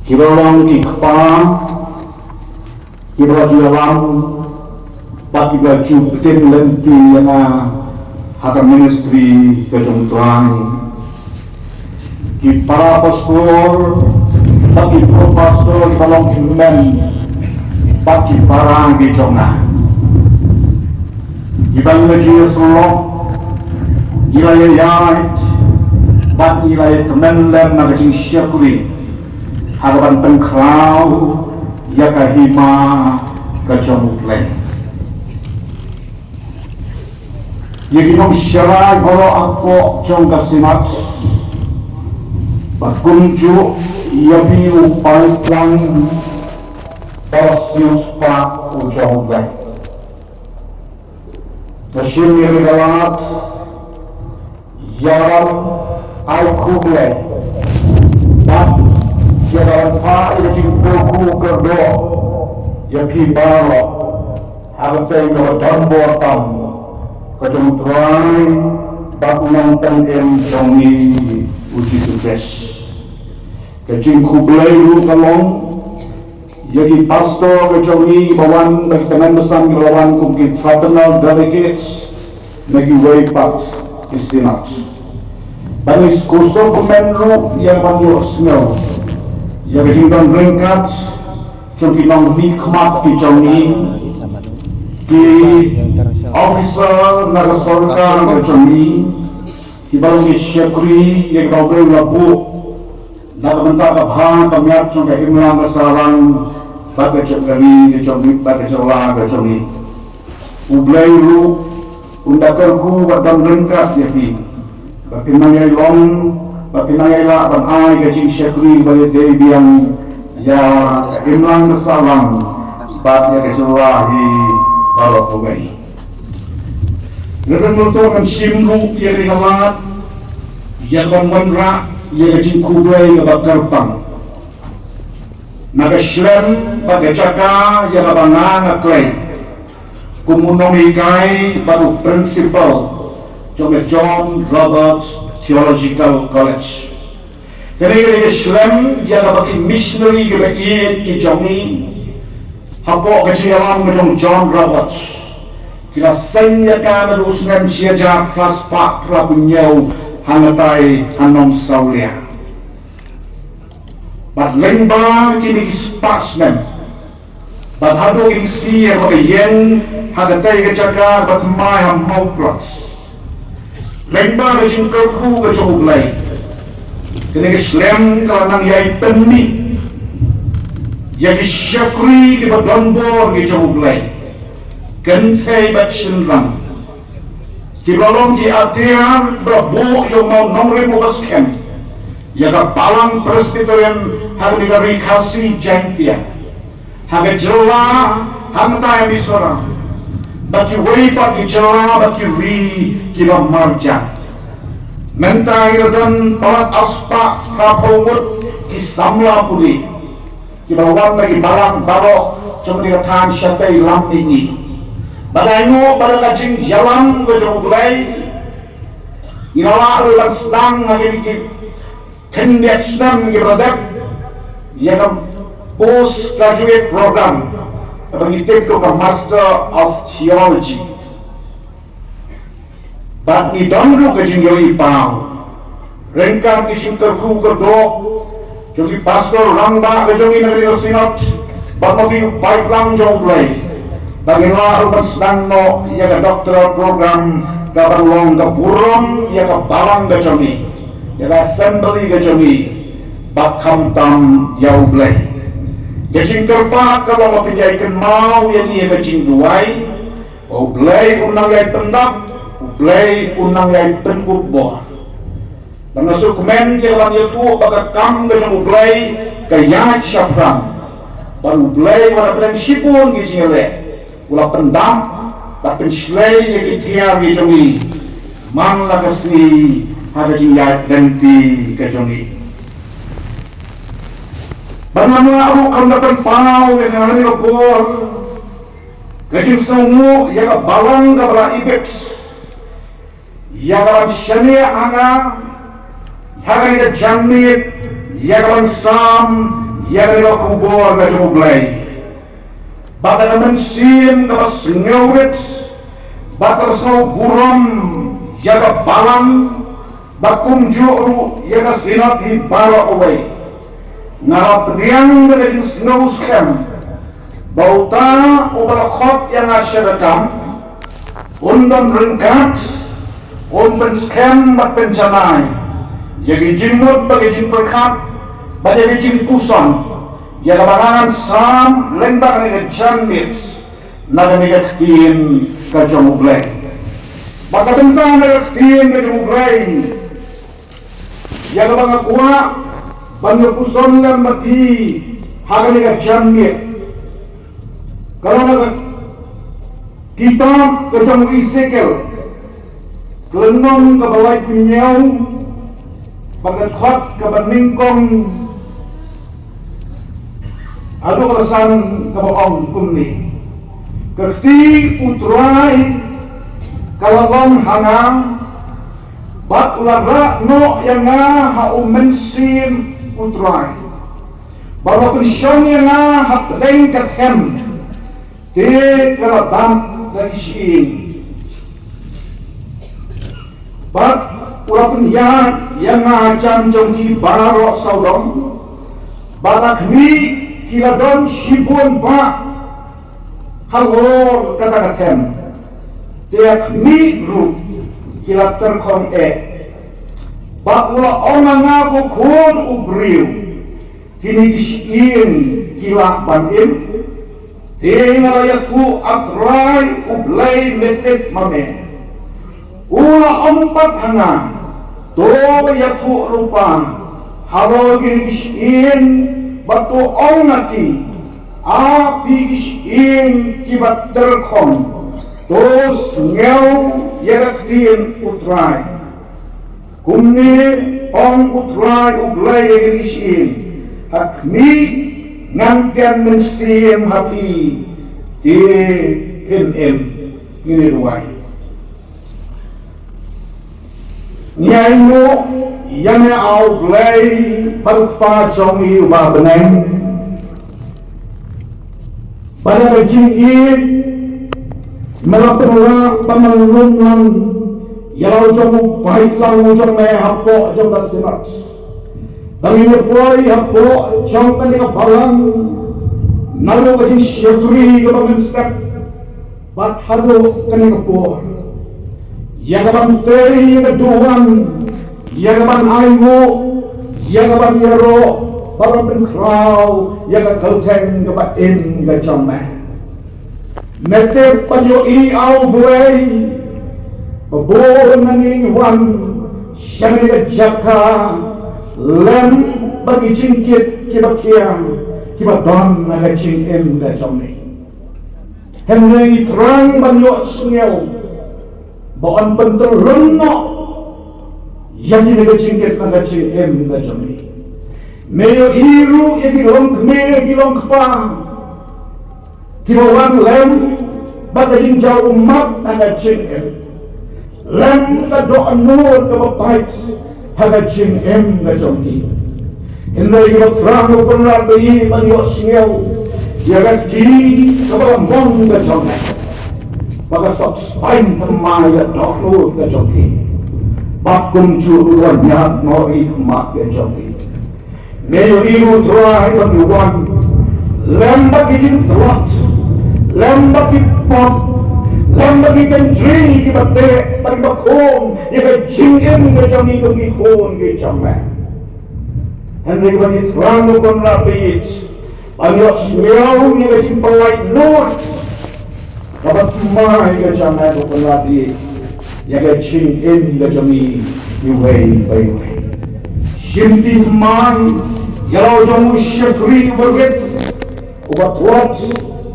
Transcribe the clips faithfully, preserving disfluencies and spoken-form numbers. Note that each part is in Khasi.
Kiba long ki kpa, kiba ju ïalam, bad kiba ju pynlong lynti ïa nga ha ka ministry ka jong U Trai. Ki para pastor, bad ki pro pastor, kiba long ki men, bad ki para ki jong nga. Kiba nga ju ïasyllok, ngi la ïaid, bad ngi la ïatymmen lem na ka jingshakri ha kaban pynkhraw ïa ka hima ka jong U Blei. Ïa ki nongshakri baroh hapoh jong ka Synod, bad kumjuh ïa phi u paidlang ba siewspah u jong U Blei. Nga shim ïa ka lad ïa kaban ai khublei bad ïa kaban phah ïa ka jingkyrkhu kyrdoh ïa phi baroh ha ka kyrteng kaba donbor tam ka jong U Trai bad U Nongpynim jong ngi U Jisu Khrist. Ka jingkhublei ruh ka long ïa ki pastor ka jong ngi ba wan, ba ki tymmen basan kiba wan kum ki fraternal delegates na kiwei pat ki Synod. Bad ngi sngewsih kumne ruh ïa ban ïohsngew ïa ka jingdon ryngkat jong ki nongmihkhmat ki jong ngi, ki officer na ka sorkar ka jong ngi, kiba long ki shakri ïa kiba U Blei u la buh na ka bynta ka bha ka miat jong ka imlang ka sahlang bad ka jong ka ri ka jong ngi bad ka jylla ka jong ngi. U Blei ruh un da kyrkhu bad don ryngkat ïa phi, ba phin nang ïai long, ba phin nang ïai lah ban ai ka jingshakri ba ïadei biang ïa ka imlang ka sahlang bad ïa ka jylla hi baroh kawei. Reverend Murtaw, ngan shim ruh ïa ka lad ïa ka ban wanrah ïa ka jingkhublei kaba kyrpang na ka shlem bad ka jaka ïa kaba nga nga kloi kum u nonghikai bad u principal jong ka John Roberts Theological College. Kane ka dei ka shlem ïa kaba ki missionary kiba ïeit ki jong ngi hapoh ka jingïalam ka jong John Roberts ki la seng ïa ka naduh u snem shi hajar phra spah phra phew hynñiew ha Ngatai ha Nongsawlia. Bad lyngba kine ki spah snem, bad haduh ki sien ba ka ïeng ha katei ka jaka ba thymmai ha Mawklas, lyngba ka jingkyrkhu ka jong U Blei, kane ka shlem ka la nang ïai pynmih ïa ki shakri kiba donbor ki jong U Blei, kynthei bad shynrang, kiba long ki atiar ba buh ïa u mawnongrim uba skhem ïa ka Balang Presbyterian ha kane ka ri Khasi Jaiñtia, ha ka jylla, ha Ngatai Mizoram, bad kiwei pat ki jylla bad ki ri kiba marjan. Mynta ngi la don palat arspah phra phew ngut ki samla pule kiba wan na ki balang baroh jong kane ka thaiñ shatei lam mihngi. Bad ainguh ba da ka jingïalam ka jong U Blei, ngi la lah ruh ban sdang ha kine ki khyndiat snem kiba la dep ïa ka post graduate program kaba ngi tip ruh ka Master of Theology. Bad ngi don ruh ka jingïohi paw ryngkat ka jingkyrkhu kyrdoh jong ki pastor rangbah ka jong ngi na kane ka Synod bad ma ki u paidlang jong U Blei, ba ngin lah ruh ban sdang noh ïa ka doctoral program kaban long ka burom ïa ka balang ka jong ngi, ïa ka assembly ka jong ngi, bad khamtam ïa U Blei. Ka jingkyrpad ka long ba phin ïai kynmaw ïa ngi ha ka jingduwai, ba U Blei un nang ïai pyndap, U Blei un nang ïai pynkup bor. Bad nga sngewkmen ïa ka ban ïathuh ba ka kam ka jong U Blei ka ïaid shaphrang, bad U Blei u la pynlong shibun ki jingïaleh, u la pyndap bad pynshlei ïa ki tiar ki jong ngi man la ka sngi ha ka jingïaid lynti ka jong ngi. Bad nga ruh kam da pynpaw ïa kane ka por, ka jingsngewnguh ïa ka balang kaba la ibit ïa ka ban shaniah ha nga ha kane ka janmiet, ïa ka ban sam ïa kane ka khubor ka jong U Blei. Bad da ka mynsiem kaba sngewrit bad kaba sngewburom ïa ka balang, bad kumjuh ruh ïa ka synod hi baroh kawei, nga la pdiang da ka jingsngew skhem ba uta uba la khot ïa nga sha ka kam un don ryngkat, un pynskhem bad pynjanai ïa ki jingmut bad ki jingpyrkhat bad ïa ki jingpuson ïa kaba ngan sam lyngba kane ka janmiet na kane ka ktien ka jong U Blei. Bad ka bynta na ka ktien ka jong U Blei ïa kaba nga kwah ban ïa puson lem bad phi ha kane ka janmiet ka long na ka kitab ka jong u Esekiel, ka lynnong kaba laiphew hynñiew, bad ka dkhot kaba nyngkong haduh kaba san, kaba ong kumne: Ka kti U Trai ka la long ha nga, bad u la rah noh ïa nga ha U Mynsiem U Trai, bad u la pynshong ïa nga ha pdeng ka them, te ka la dap da ki shyieng. Bad u la pynïaid ïa nga hajan jong ki baroh sawdong, bad ha khmih ki la don shibun bah halor kata ka them, te ha khmih ruh ki la tyrkhong eh. Bad u la ong ha nga, ko khun u briew, kine ki shyieng ki lah ban im? Te nga la ïathuh, A Trai U Blei, me tip ma me. U la ong pat ha nga, to ïathuh lypa halor kine ki shyieng, bad to ong ha ki, A phi ki shyieng kiba tyrkhong, to sngew ïa ka ktien U Trai. Kumne ong U Trai U Blei ïa kine ki shyieng: Ha khmih ngan kren mynsiem ha phi, te phin im. Ngin ïa duwai. Ngi ainguh ïa me, A U Blei bad U Kpa jong ngi uba ha bneng, ba da ka jingïeit me la pynlah ban lum lang ïa la u jong u paidlang u jong me hapoh jong ka synod. Ba ngin ïa poi hapoh jong kane ka balang, naduh ka jingshakri kaba mynstep bad haduh kane ka por, ïa ka ban tei, ïa ka duwan, ïa ka ban ainguh, ïa ka ban ïaroh, bad ban pynkhraw ïa ka kyrteng kaba im ka jong me. Me tip ban ïohi, A U Blei, ba bun na ngi ngi wan sha kane ka jaka lem bad ki jingkit kiba khia, kiba don na ka jingim ka jong ngi. Hynrei ngi thrang ban ïohsngew ba yn pyntyllun noh ïa kine ki jingkit na ka jingim ka jong ngi. Me ïohi ruh ïa ki longkmie, ïa ki longkpa kiba wan lem bad ka jingjaw ummat ha ka jingim, lem ka dohnud kaba pait ha ka jingim ka jong ki. Hynrei ngi thrang, ko Kynrad, ba ïa ban ïohsngew ïa ka kti kaba la mon ka jong me, ba ka sop spaiñ thymmai ïa ka dohnud ka jong ki, bad kumjuh ruh ban ñiad noh ïa ki khmat ka jong ki. Me ïohi ruh, Trai, ba ngi wan lem bad ki jingtlot, lem bad ki pop, lem bad ki kynjri kiba teh bad kiba khum ïa ka jingim ka jong ngi kum ki khun ki jong me. Hynrei ba ngi thrang, ko Kynrad, ba ïeit ban ïohsngew ïa ka jingpynlait lut kaba thymmai ka jong me, ko Kynrad, ïa ka jingim ka jong ngi iwei pa iwei. Shim kti thymmai ïa la u jong u shakri uba rit, uba tlot,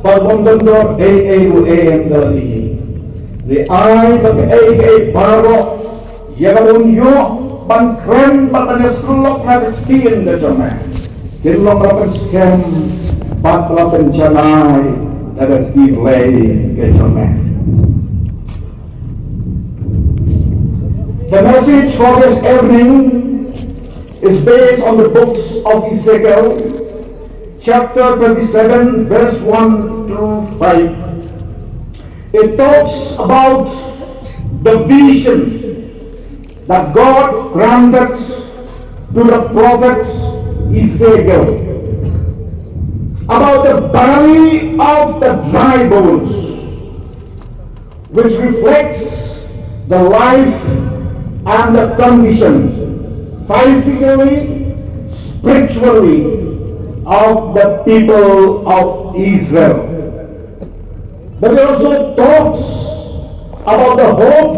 bad bym don dor ei ei ruh ei em da lade. Hynrei ai ba kaei kaei baroh ïa kaba un ïoh ban kren bad ban ïasyllok na ka ktien ka jong me, kin long ba la pynskhem bad ba la pynjanai da ka kti Blei ka jong me. The message for this evening is based on the books of Ezekiel, chapter twenty-seven, verse one through five. It talks about the vision that God granted to the prophet Ezekiel about the valley of the dry bones, which reflects the life and the condition, physically, spiritually, of the people of Israel. But it also talks about the hope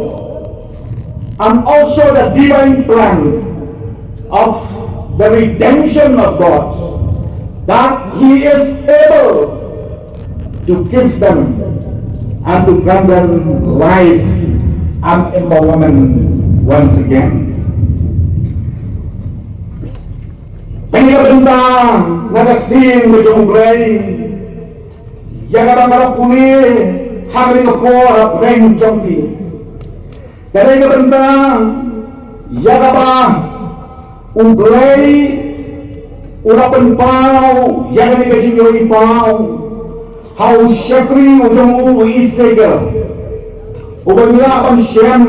and also the divine plan of the redemption of God, that He is able to give them and to grant them life and empowerment once again. Kane ka bynta na ka ktien ka jong U Blei, ïa kaba nga la pule ha kane ka por ha pdeng jong phi. Kane ka bynta ïa kaba U Blei u la pynpaw ïa kane ka jingïohi paw ha u shakri u jong u, u Ezekiel, uba ngi lah ban shem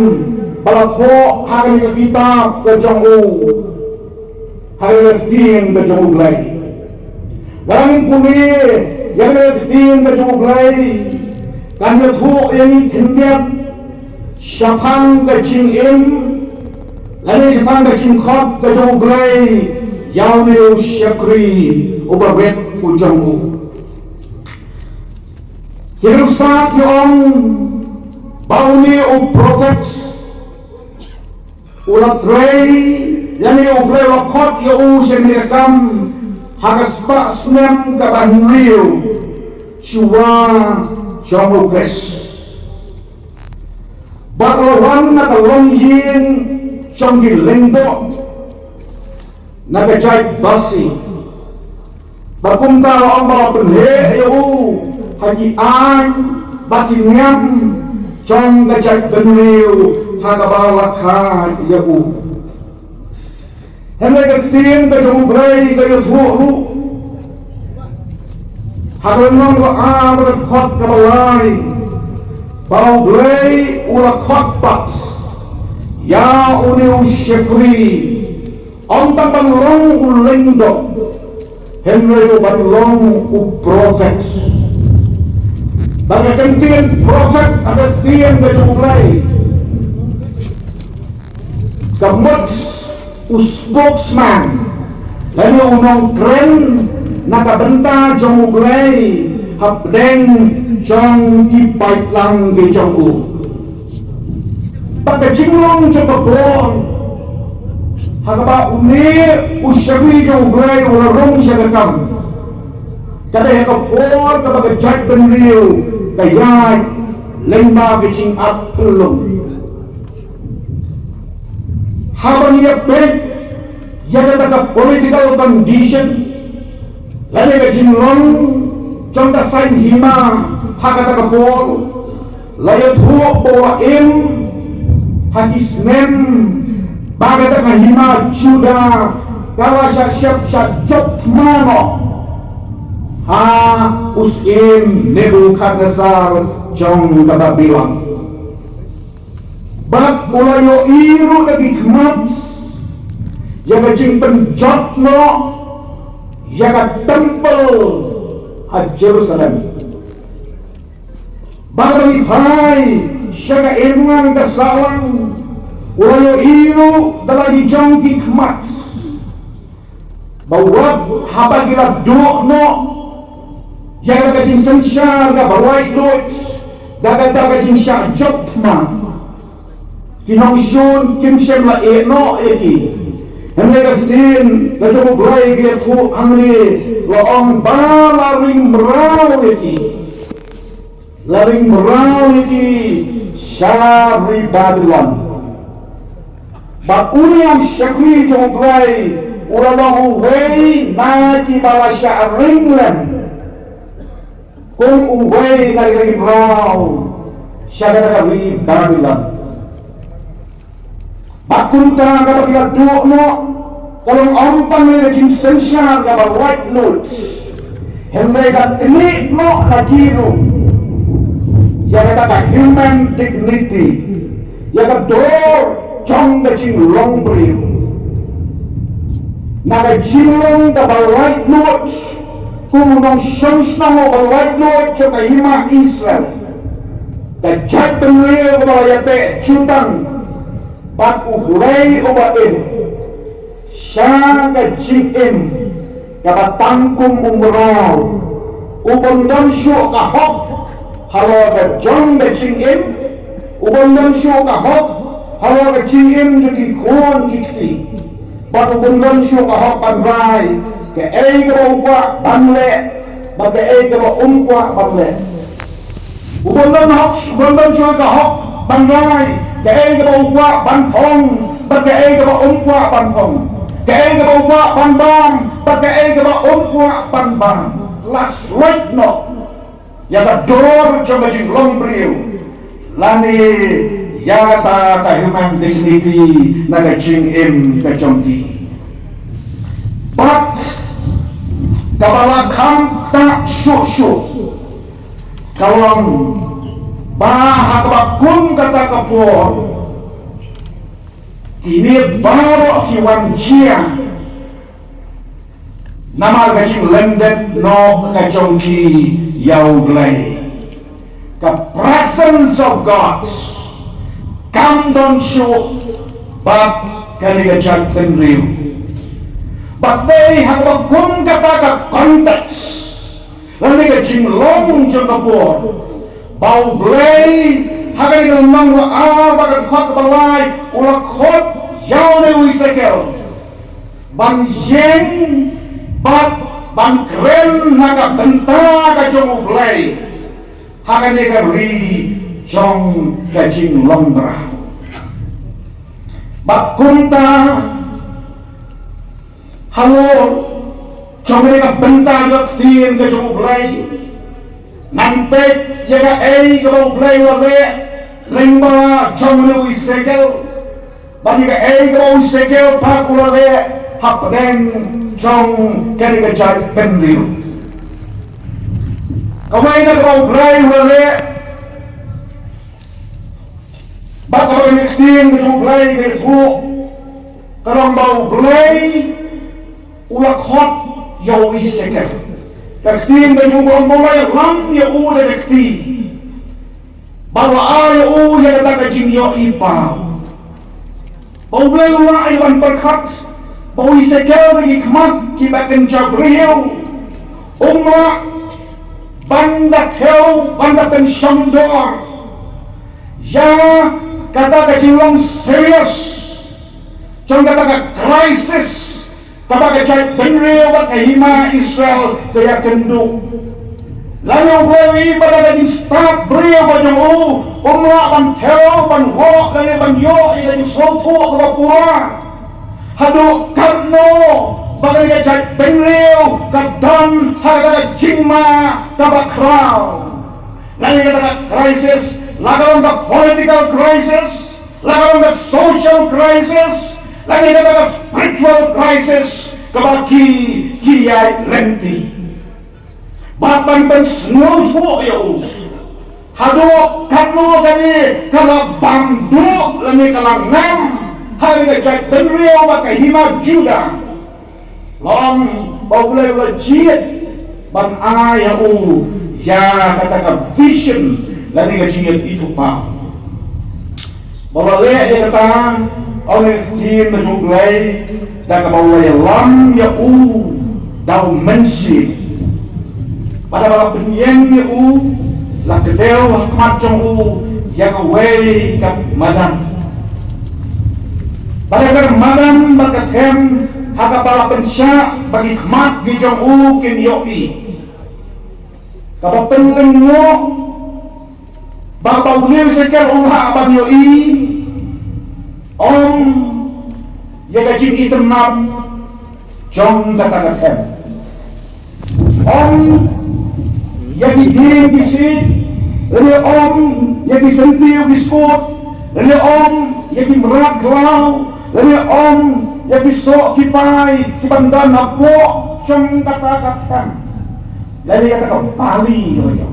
ba la thoh ha kane ka kitab ka jong u, ha kane ka ktien ka jong U Blei. Lada ngin pule ïa kane ka ktien ka jong U Blei, kan ïathuh ïa ngi khyndiat shaphang ka jingim lane shaphang ka jingkhot ka jong U Blei ïa une u shakri uba rit u jong u. Ki riewstad ki ong ba une u prophet u la trei, lane U Blei u la khot ïa u sha kane ka kam ha ka spah snem kaba hynriew shuwa jong U Khrist. Bad u la wan na ka longïing jong ki lyngdoh na ka jaid Basi. Bad kumta la ong ba la pynheh ïa u ha ki aiñ bad ki niam jong ka jaid bynriew ha kaba la kha ïa u. Hynrei ka ktien ka jong U Blei ka ïathuh ruh ha ka lynnong ba ar bad ka dkhot kaba lai ba U Blei u la khot pat ïa une u shakri, ym tang ban long u lyngdoh, hynrei ruh ban long u prophet. Ba ka ktien prophet ha ka ktien ka jong U Blei ka mut u spokesman lane u nongkren na ka bynta jong U Blei hapdeng jong ki paidlang ki jong u. Bad ka jinglong jong ka por ha kaba une u shakri jong U Blei u la rung sha ka kam, ka dei ha ka por kaba ka jaid bynriew ka ïaid lyngba ka jingap pynlong. Haba ngi ïa peit ïa kata ka political condition lane ka jinglong jong ka saiñ hima ha kata ka por, la ïathuh ba u la im ha ki snem ba kata ka hima Judah ka la shah shep shah jop thma noh ha u syiem Nebukhadnessar jong ka Babilon. Bad u la ïohi ruh da ki khmat ïa ka jingpynjot noh ïa ka templ ha Jerusalem. Bad haba ngi phai sha ka imlang ka sahlang, u la ïohi ruh da la ki jong ki khmat ba wat haba ki la duh noh ïa kata ka jingsynshar kaba laitluid, da kata ka jingshah jop thma, ki nongshun kim shym la ïeh noh ïa ki. Hynrei ka ktien ka jong U Blei ka ïathuh hangne, la ong ba la ring mraw ïa ki. La ring mraw ïa ki sha ri Babilon. Bad une u shakri jong U Blei u la long uwei na kiba la shah ring lem kum uwei na ki ring mraw sha kata ka ri Babilon. Bad kumta kaba ki la duh noh ka long ym tang ïa ka jingsynshar kaba laitluid, Hynrei ka knieh noh na ki ruh ïa kata ka human dignity, ïa ka dor jong ka jinglong briew. Na ka jinglong kaba laitluid, kum u nongshong shnong uba laitluid jong ka hima Israel, ka jaitbynriew kaba la ïateh jutang bad U Blei uba im. Sha ka jingim kaba tang kum u mraw, u bym don shuh ka hok halor ka jong ka jingim, u bym don shuh ka hok halor ka jingim jong ki khun ki kti, bad u bym don shuh ka hok ban rai kaei kaba u kwah ban leh bad kaei kaba um kwah ban leh. U bym don hok, u bym don shuh ka hok ban rai kaei kaba u kwah ban phong bad kaei kaba um kwah ban phong, kaei kaba u kwah ban bam bad kaei kaba um kwah ban bam. La sloit noh ïa ka dor jong ka jinglong briew, lane ïa kata ka human dignity na ka jingim ka jong ki. Bad kaba la kham ktah shuh shuh ka long ba ha kaba kum kata ka por, kine baroh ki wan jia namar ka jinglyndet noh ka jong ki ïa U Blei. Ka presence of God kam don shuh bad kane ka jaitbynriew. Bad dei ha kaba kum kata ka context lane ka jinglong jong ka por ba U Blei ha kane ka lynnong ba ar bad ka dkhot kaba lai u la khot ïa une u Esekiel ban ïeng bad ban kren na ka bynta ka jong U Blei ha kane ka ri jong ka jinglong mraw. Bad kumta halor jong kane ka bynta ka ktien ka jong U Blei, ngan peit ïa kaei kaba U Blei u la leh lyngba jong une u Esekiel, bad ïa kaei kaba u Esekiel pat u la leh hapdeng jong kane ka jaitbynriew. Kawei na kaba U Blei u la leh bad kaba kane ka ktien ka jong U Blei ka ïathuh, ka long ba U Blei u la khot ïa u Esekiel. Ka ktien ka jong U Blei, ba u la ïalam ïa u da ka kti, ba u la ai ïa u ïa kata ka jingïohi paw. Ba U Blei u la ai ban pyrkhat ba u Esekiel da ki khmat kiba kynja briew um lah ban da thew, ban da pynshongdor ïa kata ka jinglong serious jong kata ka crisis kaba ka jaitbynriew bad ka hima Israel ka ïakynduh. Lane U Blei u i ba da ka jingstad briew ka jong u um lah ban thew, ban wad lane ban ïoh ïa ka jingsngewthuh kaba pura. Haduh katno ba kane ka jaitbynriew ka don ha kata ka jingma kaba khraw. Lane kata ka crisis, la ka long ka political crisis, la ka long ka social crisis, lane kata ka spiritual crisis kaba ki, ki ïai lynti. Bad ban pynsngewthuh ïa u haduh katno kane ka la bam duh lane ka la ngam ha kane ka jaitbynriew bad ka hima Judah. Long ba U Blei u la jied ban ai ïa u ïa kata ka vision lane ka jingïathuhpaw. Ba u la leh ïa kata, ong ka ktien ka jong U Blei, da kaba u la ïalam ïa u da u mynsiem. Bad haba la pynïeng ïa u, la kdew ha khmat jong u ïa kawei ka madan. Bad ïa ka madan bad ka them ha kaba la pynshah ba ki khmat ki jong u kin ïohi. Kaba pynlyngngoh ba, ba une u Esekiel u lah ban ïohi, ym ïa ka jingitynnad jong kata ka them. Ym ïa ki dieng ki siej, lane ym ïa ki syntiew ki skud, lane ym ïa ki mrad khlaw, lane ym ïa ki soh ki pai kiban don hapoh jong kata ka them. Lane kata ka bali kaba ïoh.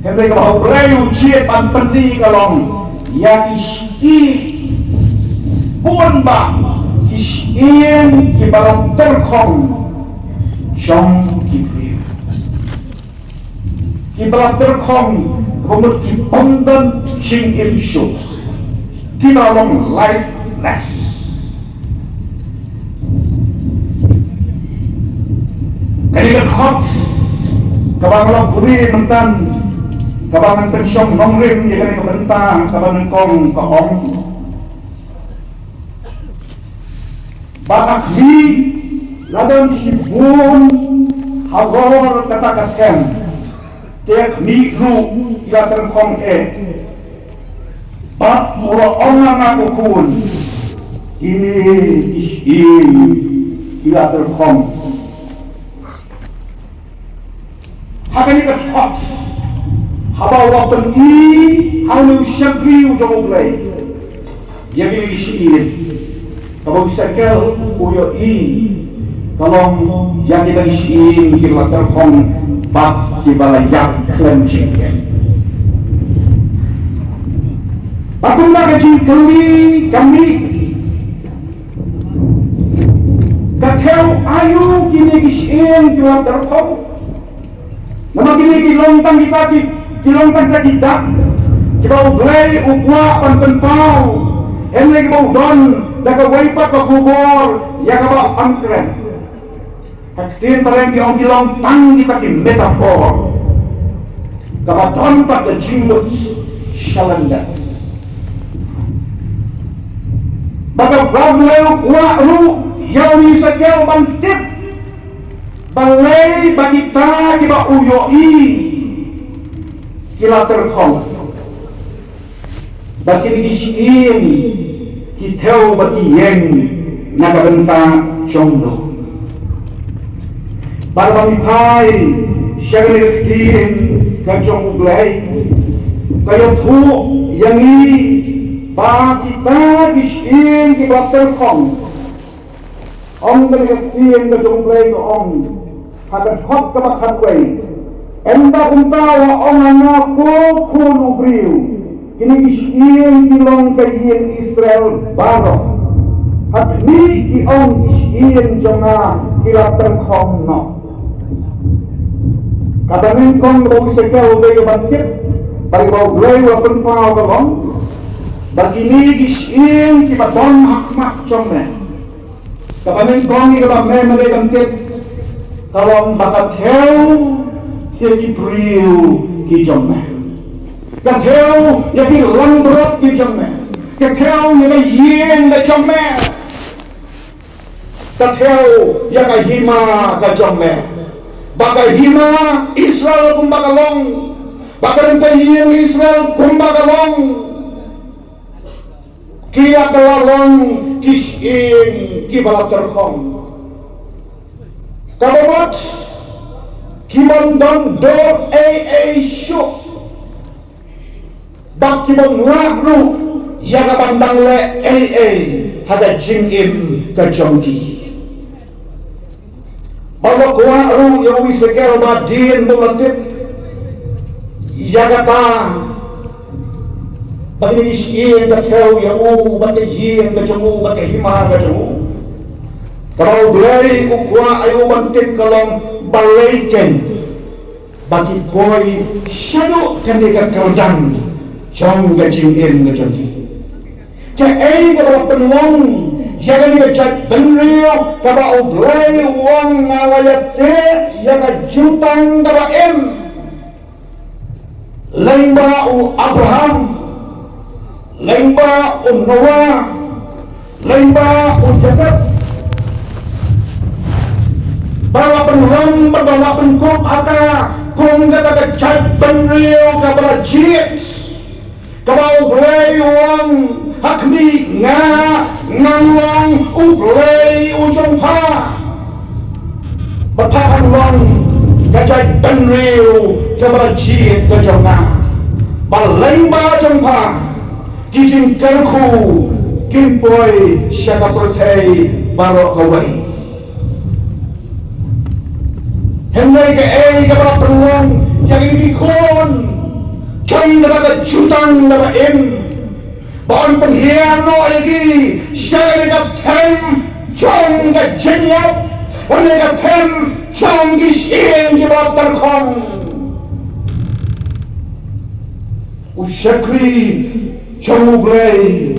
Hynrei kaba U Blei u jied ban pyni ka long ïa ki shyieng. Bun bah ki shyieng kiba la tyrkhong jong ki briew. Kiba la tyrkhong, kaba mut ki bym don jingim shuh. Kiba long lifeless. Kane ka dkhot kaba nga la pule mynta, kaba ngan pynshong nongrim ïa kane ka bynta, kaba nyngkong ka ong ba ha khmih la don shibun halor kata ka thlem. Te ha khmih ruh ki la tyrkhong eh. Bad u la ong ha nga, ko khun, kine ki shyieng ki la tyrkhong. Ha kane ka dkhot, haba u la pyni ha une u shakri u jong U Blei ïa kine ki shyieng, kaba u Esekiel u ïohi ka long ïa kita ki shyieng kiba la tyrkhong bad kiba la ïap khlem jingeh. Bad kumta ka jingkylli ka mih, ka thew aïu kine ki shyieng ki la tyrkhong? Namar kine ki long tang kita ki, ki long tang kita ki dak kiba U Blei u kwah ban pynpaw, hynrei kiba u don da kawei pat ka khubor ïa kaba ym kren. Ha ka ktien phareng ki ong ki long tang kita ki metaphor kaba don pat ka jingmut shalyndet. Bad ka U Blei u kwah ruh ïa u Esekiel ban tip balei ba kita kiba u ïohi ki la tyrkhong. Ba kine ki shyieng ki thew bad ki ïeng na ka bynta jong no. Bad haba ngi phai sha kane ka ktien ka jong U Blei, ka ïathuh ïa ngi ba kita ki shyieng kiba la tyrkhong, ong kane ka ktien ka jong U Blei ka ong, ha ka dkhot kaba khatwei: Ynda kumta la ong ha nga, ko khun u briew, kine ki shyieng ki long ka ïing Israel baroh. Ha khmih, ki ong, ki shyieng jong nga ki la tyrkhong noh. Kata nyngkong kaba u Esekiel u dei ban tip, ba U Blei u la pynpaw ka long ba kine ki shyieng kiba don ha khmat jong me, kaba nyngkong ïa kaba me me dei ban tip ka long ba ka thew ïa ki briew ki jong me. Ka thew ïa ki langbrot ki jong me. Ka thew ïa ka ïing ka jong me. Ka thew ïa ka hima ka jong me. Ba ka hima Israel kumba ka long, ba ka rympei ïing Israel kumba ka long. Ki la ka la long ki shyieng kiba la tyrkhong. Kaba mut ki bym don dur ei ei shuh, bad ki bym lah ruh ïa ka ban dang leh ei ei ha ka jingim ka jong ki. Bad u la kwah ruh ïa u Esekiel ba hadien ba u la tip ïa kata, ba kine ki shyieng ka thew ïa u, bad ka ïing ka jong u, bad ka hima ka jong u, kaba U Blei u kwah ïa u ban tip ka long balei kein ba ki poi shaduh kane ka kyrdan jong ka jingim ka jong ki. Kaei kaba la pynlong ïa kane ka jaitbynriew kaba U Blei u ong, nga la ïateh ïa ka jutang kaba im? Lyngba u Abraham, lyngba u Noah, lyngba u Jakob, ba la pynlong bad ba la pynkup ïa ka kum kata ka jaitbynriew kaba la jied, kaba U Blei u ong, ha khmih, nga ngan long U Blei u jong pha, ba pha ngan long ka jaitbynriew kaba la jied ka jong nga, ba lyngba jong pha ki jingkyrkhu kin poi sha ka pyrthei baroh kawei. Hynrei kaei kaba pynlong ïa kine ki khun jong kata ka jutang kaba im, ba yn pynhiar noh ïa ki sha kane ka them jong ka jingïap, kane ka them jong ki shyieng kiba tyrkhong. U shakri jong U Blei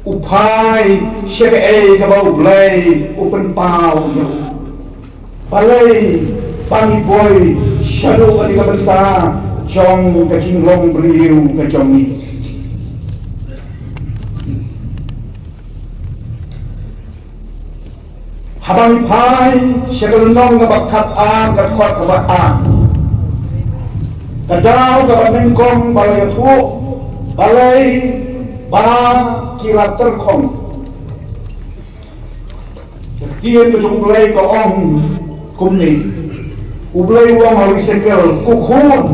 u phai sha kaei kaba U Blei u pynpaw ïa u. Balei ba ngi poi shaduh kane ka bynta jong ka jinglong briew ka jong ngi? Haba ngi phai sha ka lynnong kaba khatar, ka dkhot kaba ar, ka daw kaba nyngkong ba la ïathuh balei ba ki la tyrkhong. Ka ktien ka jong U Blei ka ong kumne. U Blei u ong ha u Esekiel, ko khun,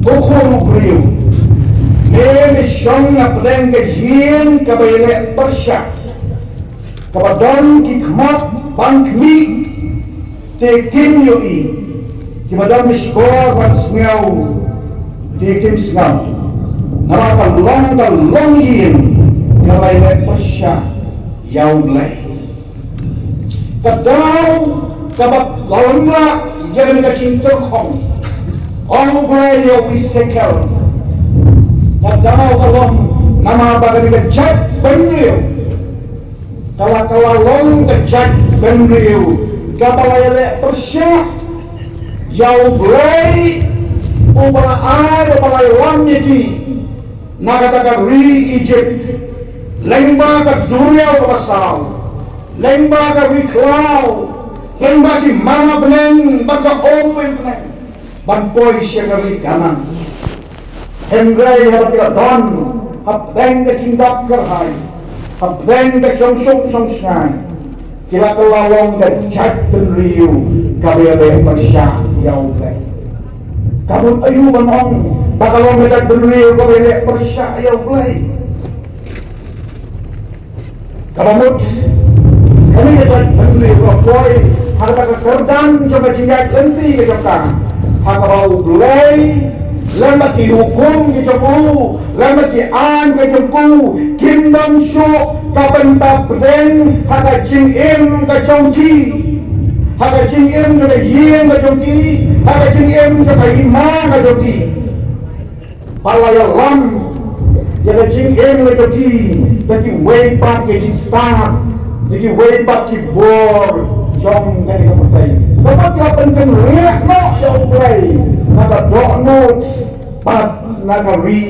ko khun u briew, me me shong hapdeng ka ïing kaba ïaleh pyrshah, kaba don ki khmat ban khmih te kim ïohi, kiba don ki shkor ban sngew te kim sngew. Namar ka long, ka long ïing kaba ïaleh pyrshah ïa U Blei. Ka daw kaba la wan ïa kane ka jingtyrkhong, ong U Blei ïa u Esekiel, ka daw ka long namar ba kane ka jaitbynriew ka la, ka la long ka jaitbynriew kaba la ïaleh pyrshah ïa U Blei, uba la ai, uba la ïalam ïa ki na kata ka ri Ijipt, lyngba ka duriaw kaba saw, lyngba ka ri khlaw, lyngba ki manna bneng bad ka um bneng, ban poi sha ka ri Kanaan. Hynrei haba ki la don hapdeng ka jingdap kyrhai, hapdeng ka shongsuk shongshngaiñ, ki la kylla long ka jaitbynriew kaba ïaleh pyrshah ïa U Blei. Ka mut aïu ban ong ba ka long ka jaitbynriew kaba ïaleh pyrshah ïa U Blei? Kaba mut, kane ka jaitbynriew ka poi ha kata ka kyrdan jong ka jingïaid lynti ka jong ka, ha kaba U Blei lem bad ki hukum ki jong u, lem bad ki aiñ ki jong u, kim don shuh ka bynta pdeng ha ka jingim ka jong ki, ha ka jingim jong ka ïing ka jong ki, ha ka jingim jong ka hima ka jong ki. Ba la ïalam ïa ka jingim ka jong ki da kiwei pat ki jingstad, da kiwei pat ki bor jong kane ka pyrthei. Kaba ki la pynkynriah noh ïa U Blei na ka dohnud bad na ka ri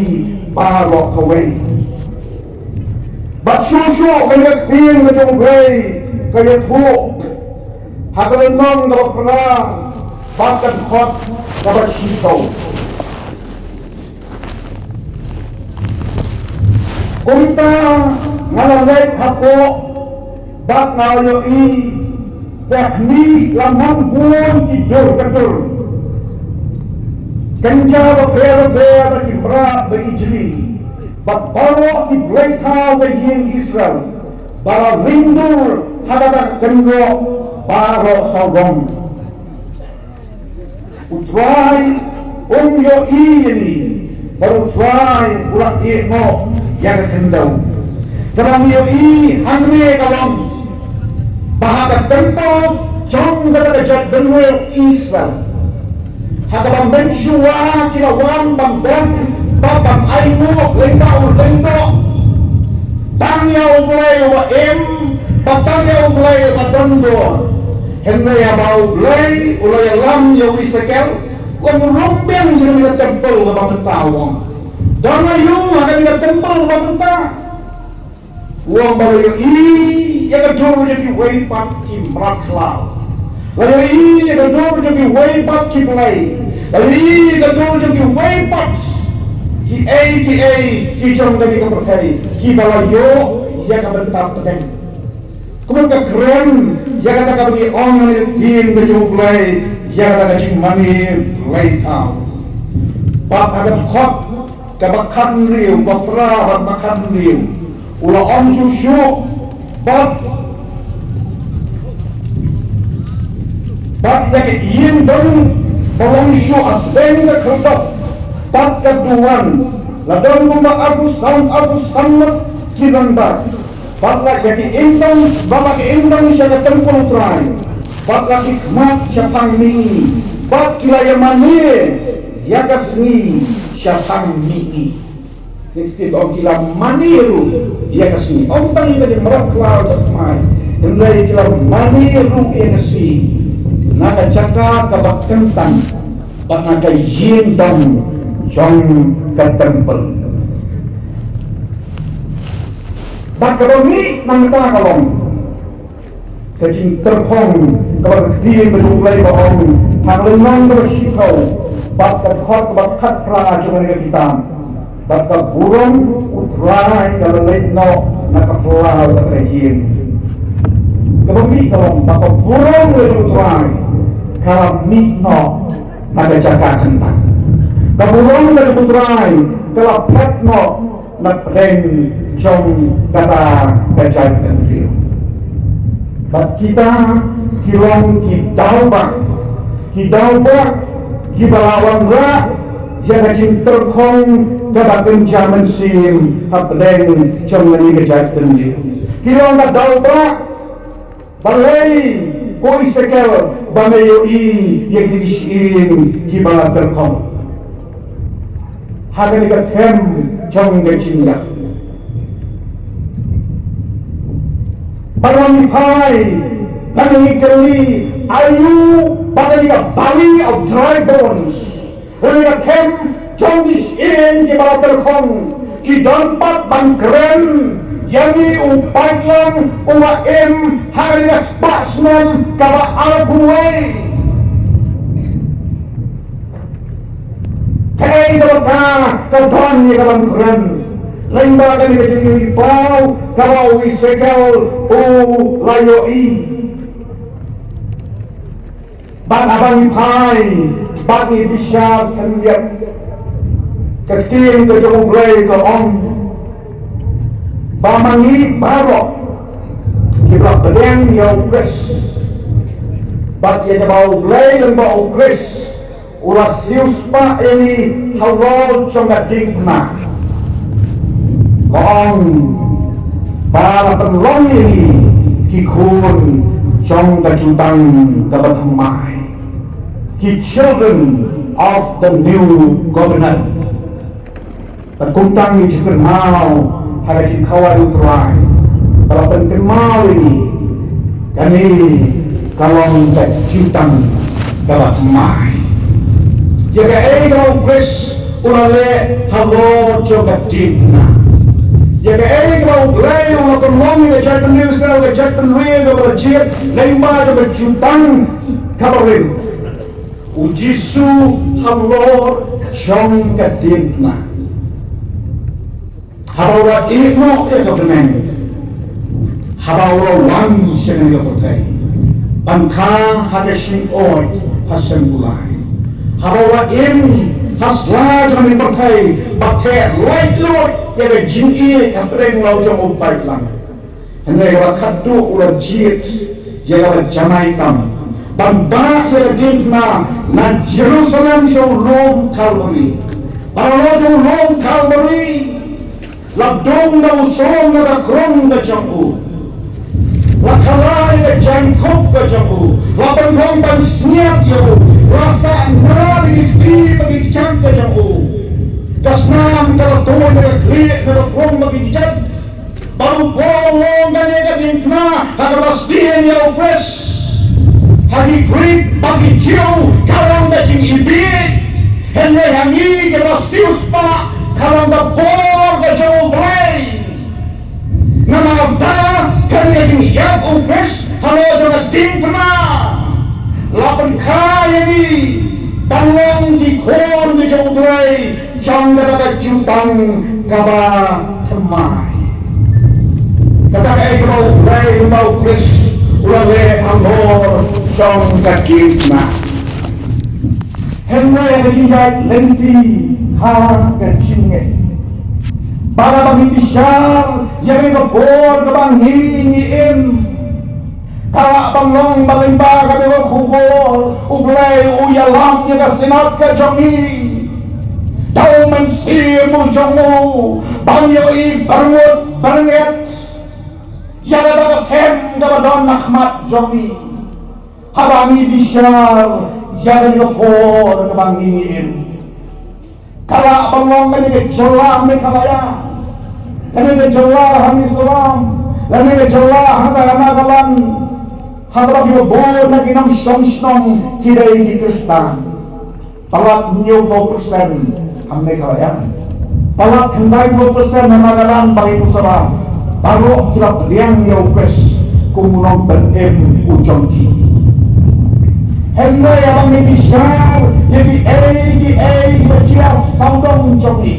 baroh kawei. Bad shuh shuh kane ka ktien ka jong U Blei ka ïathuh ha ka lynnong kaba phra bad ka dkhot kaba shiphew. Kumta nga la leit hapoh bad nga la ïohi, te khmih, la mon bun ki dur ka dur, kynja bapher bapher, bad ki mrad ba ijli, bad baroh ki blei thaw ka ïing Israel ba la ring dur ha kata ka kynroh baroh sawdong. U Trai um ïohi ïa ngi, bad U Trai u la ïeh noh ïa ka khyndew. Kaba ngi ïohi hangne ka long ba ha ka templ jong kata ka jaitbynriew Israel, ha kaba mynshuwa ki la wan ban don bad ban ainguh lyngba u lyngdoh tang ïa U Blei uba im bad tang ïa U Blei uba don bor. Hynrei haba U Blei u la ïalam ïa u Esekiel, um rung biang sha kane ka templ kaba mynta, u ong. Don aïu ha kane ka templ kaba mynta? U ong ba la ïohi ïa ka dur jong kiwei pat ki mrad khlaw. La ïohi ïa ka dur jong kiwei pat ki blei. La ïohi ïa ka dur jong kiwei pat kiei kiei ki jong kane ka pyrthei, kiba la ïoh ïa ka bynta pdeng. Kumno ka kren ïa kata kaba ngi ong ha kane ka ktien ka jong U Blei, ïa kata ka jingmane blei thaw. Bad ha ka dkhot kaba khathynriew, ba phra bad ba khathynriew, u la ong shuh shuh, bad Ïing don ba long shuh hapdeng ka khyrdop bad ka duwan, la don kumba arphew san, arphew san ngut ki rangbah. Bad la ïa ki imdong, bad la ki imdong sha ka templ U Trai, bad la ki khmat shaphang mihngi, bad ki la ïamane ïa ka sngi shaphang mihngi. Ki ong ki la mane ruh ïa ka sngi. Ym tang ïa ka jingmrad khlaw jong ka thymmai, hynrei ki la mane ruh ïa ka sngi na ka jaka kaba kyntang bad na ka ïing dong jong ka templ. Bad kaba mih na kata ka long ka jingtyrkhong kaba ka ktien ka jong U Blei ka ong ha ka lynnong kaba shiphew bad ka dkhot kaba khatphra jong kane ka kitab. Bad ka burom U Trai ka la leit noh na ka phyllaw ka ïing. Kaba mih ka long ba ka burom ka jong U Trai ka la mih noh na ka jaka kyntang. Ka burom ka jong U Trai ka la phet noh na pdeng jong kata ka jaitbynriew. Bad kita ki long ki daw bah, ki daw bah kiba la wanrah ïa ka jingtyrkhong kaba kynja mynsiem hapdeng jong kane ka jaitbynriew. Ki long ka daw bah. Balei ko Esekiel ba me ïohi ïa kine ki shyieng kiba la tyrkhong? Ha kane ka them jong ka jingïap. Ba ngi phai, ba ngi kylli, aïu ba kane ka valley of dry bones. Hynrei ka them jong ki shyieng kiba la tyrkhong ki don pat ban kren ïa ngi u paidlang uba im ha kane ka spah snem kaba arphew wei. Kaei kaba ka don ïa ka ban kren lyngba kane ka jingïohi paw kaba u Esekiel u la ïohi. Bad haba ngi phai bad ngi bishar khyndiat, ka ktien ka jong U Blei ka ong ba ma ngi baroh kiba pdiang ïa U Khrist bad ïa kaba U Blei lem bad U Khrist u la siewspah ïa ngi halor jong ka diengphna. Ka ong ba la pynlong ïa ngi ki khun jong ka jutang kaba thymmai, ki children of the new covenant. Bad kumta ngi ju kynmaw ha ka jingkhawai U Trai ba la pynkynmaw ïa ngi, kane ka long ka jutang kaba thymmai. Ïa kaei kaba U Khrist u la leh halor jong ka diengphna, ïa kaei kaba U Blei u la pynlong ïa ka jaitbynriew Israel, ka jaitbynriew kaba la jied lyngba jong ka jutang kaba rim, U Jisu halor jong ka diengphna. Haba u la ïeh noh ïa ka bneng, haba u la wan sha kane ka pyrthei, ban kha ha ka shyngoid ha Seng Kulai, haba u la im ha sla jong kane ka pyrthei, ba theh lait lut ïa ka jingïeit hapdeng la u jong u paidlang. Hynrei kaba khatduh u la jied ïa kaba janai tam ban bah ïa ka diengphna na Jerusalem sha u lum Kalbari. Bad halor jong u lum Kalbari la dung da u song na ka krung ka jong u. La khala ïa ka jaiñkup ka jong u. La pynphong pansngiat ïa u. La sahnarphna ïa ki kti bad ki kjat ka jong u. Ka snam ka la tuid na ka khlieh na ka krung bad ki kjat. Bad u Paul u ong kane ka diengphna ha kaba sdien ïa U Khrist ha ki Grik bad ki Jiw ka long ka jingibit. Hynrei ha ngi kiba siewspah ka long ka bor ka jong U Blei. Namar ba kane ka jingïap U Khrist halor jong ka diengphna la pynkha ïa ngi ban long ki khun ki jong U Blei jong kata ka jutang kaba thymmai. Kata kaei kaba U Blei, kaba U Khrist u la leh halor jong ka diengphna. Hynrei ka jingïaid lynti ha ka jingngeit. Bad haba ngi bishar ïa ka bor kaba ngi, ngi im, Ka lah ban long ba lyngba kane ka khubor U Blei u ïalam ïa ka synod ka jong ngi. Da u Mynsiem u jong u ban ïohi byrngut byrnget ïa kata ka them kaba don ha khmat jong ngi. Haba ngi bishar ïa kane ka por kaba ngi im. Ka lah ban long kane ka jylla Meghalaya, kane ka jylla ha Mizoram, kane ka jylla ha Nagaland, ha kaba ki bun na ki nongshong shnong ki dei ki Khristan. Palat hynñiewphew percent ha Meghalaya, palat khyndaiphew percent ha Nagaland bad Mizoram. Baroh ki la pdiang ïa u Khrist kum u nongpynim u jong ki. Hynrei haba ngi bishar ïa kiei kiei kiba jia sawdong jong ngi,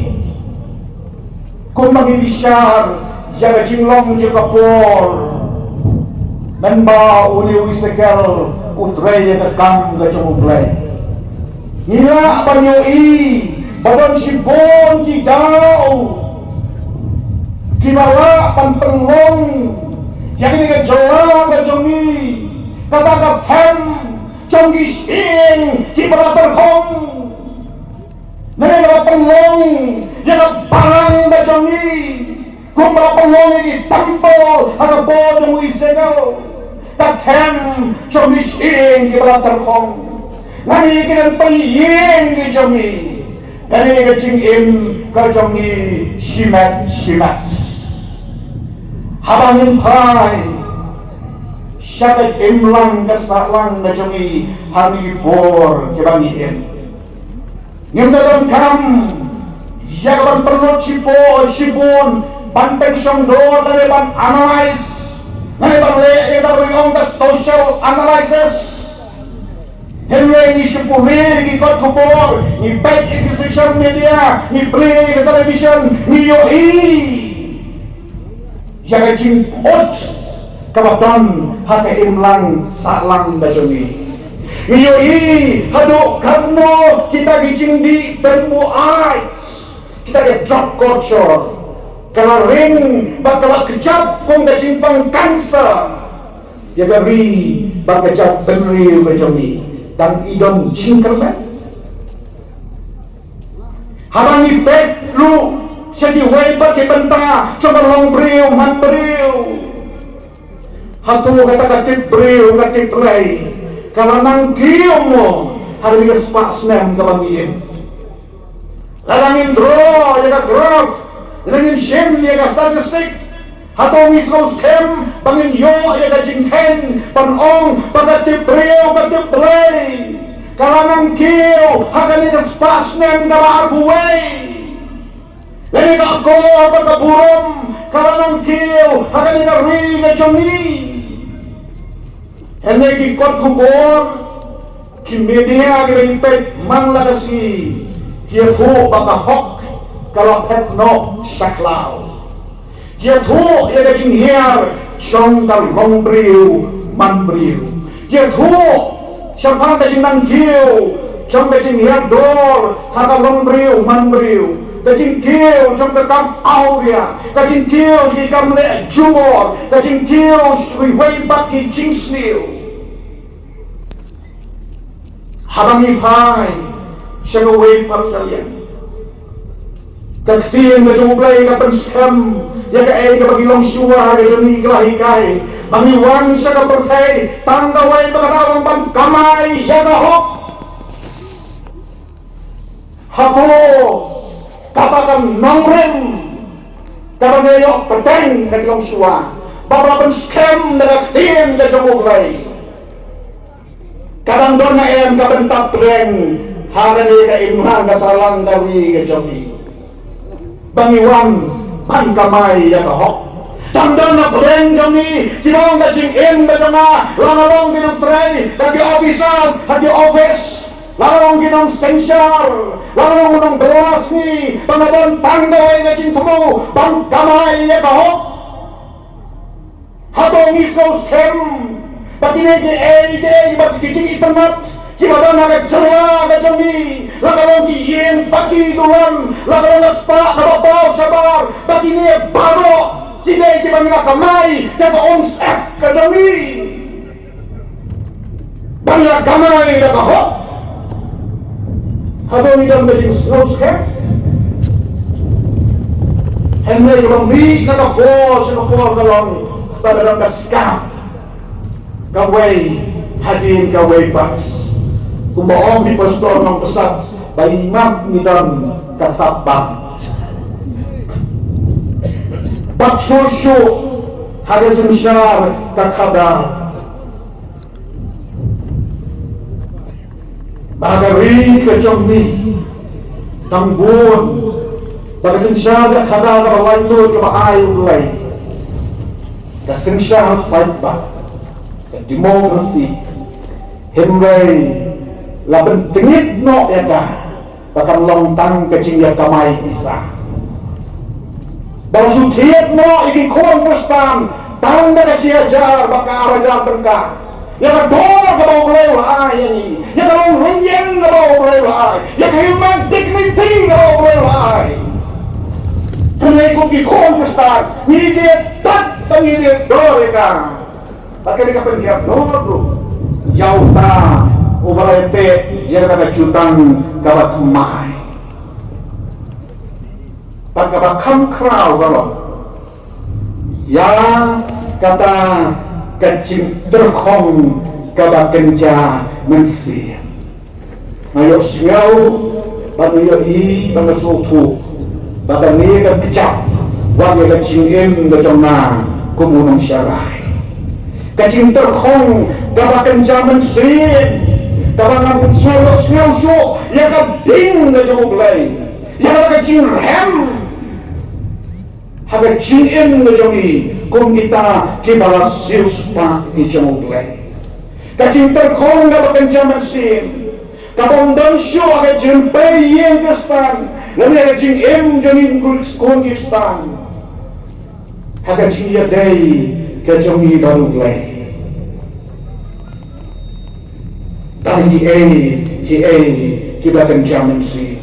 kumba ngi bishar ïa ka jinglong jong ka por, mynba une u Esekiel u trei ïa ka kam ka jong U Blei, ngi lah ban ïohi ba don shibun ki daw kiba lah ban pynlong ïa kane ka jylla ka jong ngi kata ka them jong ki shyieng kiba la tyrkhong. Ngi la pynlong ïa ka balang ka jong ngi kumba la pynlong ïa ki templ ha ka por jong u Esekiel. Ka them jong ki shyieng kiba la tyrkhong. Ngi ki nongpynïeng ki jong ngi, ngi ka jingim ka jong ngi shimet shimet. Haba ngin phai sha ka imlang ka sahlang ka jong ngi ha kine ki por kiba ngi im, ngim da donkam ïa ka ban pynlut shipor shibun ban pynshong dur lane ban analyze lane ban leh ïa kata ba ngi ong ka social analysis. Hynrei ngi shu pule ïa ki kot khubor, ngi peit ïa ki social media, ngi plie ïa ka television, ngi ïohi ïa ka jingput kaba don ha ka imlang sahlang ka jong ngi. Ngi ïohi haduh katno kita ki jingdih bynbuaid, kita ki drug culture, ka la ring bad ka la kjap kum ka jingpang cancer ïa ka ri bad ka jaitbynriew ka jong ngi. Tang i don jingkyrmen. Haba ngi peit ruh sha kiwei pat ki bynta jong ka longbriew manbriew, hato kata ka tip briew ka tip Blei ka la nang kiew mo ha kane ka spah snem kaba ngi im? Lada ngin draw ïa ka graph, lada ngin shim ïa ka statistic, hato ngi sngewskhem ba ngin ïoh ïa ka jingkheiñ ban ong ba ka tip briew ka tip Blei ka la nang kiew ha kane ka spah snem kaba arphew wei? Lane ka akor bad ka burom ka la nang kiew ha kane ka ri ka jong ngi? Hynrei ki kot khubor, ki media kiba ngi peit man la ka sngi, ki ïathuh ba ka hok ka la phet noh sha khlaw. Ki ïathuh ïa ka jinghiar jong ka longbriew manbriew. Ki ïathuh shaphang ka jingnang kiew jong ka jinghiar dor ha ka longbriew manbriew, ka jingkiew jong ka kam awria, ka jingkiew jong ki kam leh jubor, ka jingkiew jong kiwei pat ki jingsniew. Haba ngi phai sha kawei pat ka liang, ka ktien ka jong U Blei ka pynskhem ïa kaei kaba ki longshuwa ka jong ngi ki la hikai, ba ngi wan sha ka pyrthei tang kawei ba ka dei ban kamai ïa ka hok. Hato kata ka nongrim kaba ngi ïoh pateng na ki longshuwa ba la pynskhem da ka ktien ka jong U Blei, ka dang don ne em ka bynta pdeng ha kane ka imlang ka sahlang ka ri ka jong ngi, ba ngi wan ban kamai ïa ka hok? Dang don na pdeng jong ngi kiba ong ka jingim ka jong nga, la nga long ki nongtrei ha ki offices, ha ki office, la nga long ki nongsynshar, la nga long ki nongbylla sngi, ba nga don tang kawei ka jingthmu ban kamai ïa ka hok? Hato ngi sngewskhem ba kine kiei kiei, ba ki jingitynnat kiba don ha ka jylla ka jong ngi, la ka long ki ïing party dulan, la ka long ka spah kaba paw shabar, ba kine baroh ki dei kiba ngi la kamai da ka umsyep ka jong ngi? Ba ngi la kamai da ka hok. Hato ngi don ka jingsngewskhem? Hynrei kaba mih na ka por sha ka por ka long ba ka don ka skhem kawei hadien kawei pat. Kumba ong i Pastor Nongpynsah, ba i mat ngi don ka sap bam. Bad shuh shuh ha ka synshar ka khadar. Ba ka ri ka jong ngi tang bun, ba ka synshar ka khadar kaba laitluid kaba ai U Blei, ka synshar paidbah, ka democracy, hynrei la pyntngit noh ïa ka ba kan long tang ka jingïakamai pisa. Ba la shu thied noh ïa ki khun Khristan tang da ka shi hajar bad ka ar hajar tyngka. Ïa ka doh kaba U Blei u la ai ïa ngi, ïa ka long rynïeng kaba U Blei u la ai, ïa ka human dignity kaba U Blei u la ai. Hynrei kum ki khun Khristan ngi dei tad, ngi dei dor ïa ka. Bad kane ka pynhiar dor ruh ïa uta uba la teh ïa kata ka jutang kaba thymmai. Bad kaba kham khraw ka long ïa kata ka jingtyrkhong kaba kynja mynsiem. Nga ïohsngew bad nga ïohi bad nga sngewthuh ba kane ka kjat wat ïa ka jingim ka jong nga kum u nongsharai. Ka jingtyrkhong kaba kynja mynsiem, kaba ngam sngew ïohsngew shuh ïa ka ding ka jong U Blei, ïa ka jingrhem ha ka jingim ka jong ngi kum kita kiba la siewspah ki jong U Blei. Ka jingtyrkhong kaba kynja mynsiem, kaba ym don shuh ha ka jingpei ïing Khristan lane ha ka jingim jong ngi kum ki khun Khristan, ha ka jingïadei ka jong ngi bad U Blei. Tang kiei kiei kiba kynja mynsiem.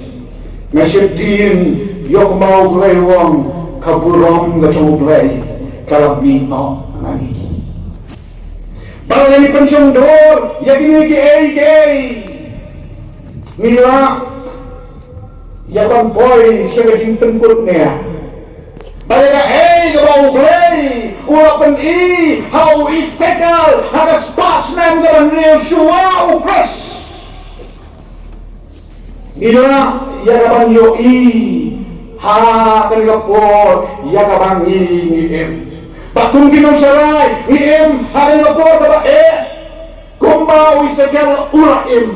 Nga sheptieng ïoh kumba U Blei u ong, ka burom ka jong U Blei ka la mih noh na ngi. Ba lada ngi pynshongdor ïa kine kiei kiei, ngi lah ïa ban poi sha ka jingpynkut nia. Ba ïa kaei kaba U Blei u la pyni ha u Esekiel ha ka spah snem kaba hynriew shuwa u Khrist, ngi lah ïa kaban ïohi ha kane ka por ïa kaba ngi, ngi im. Bad kum ki nongsharai ngi im ha kane ka por kaba eh kumba u Esekiel u la im.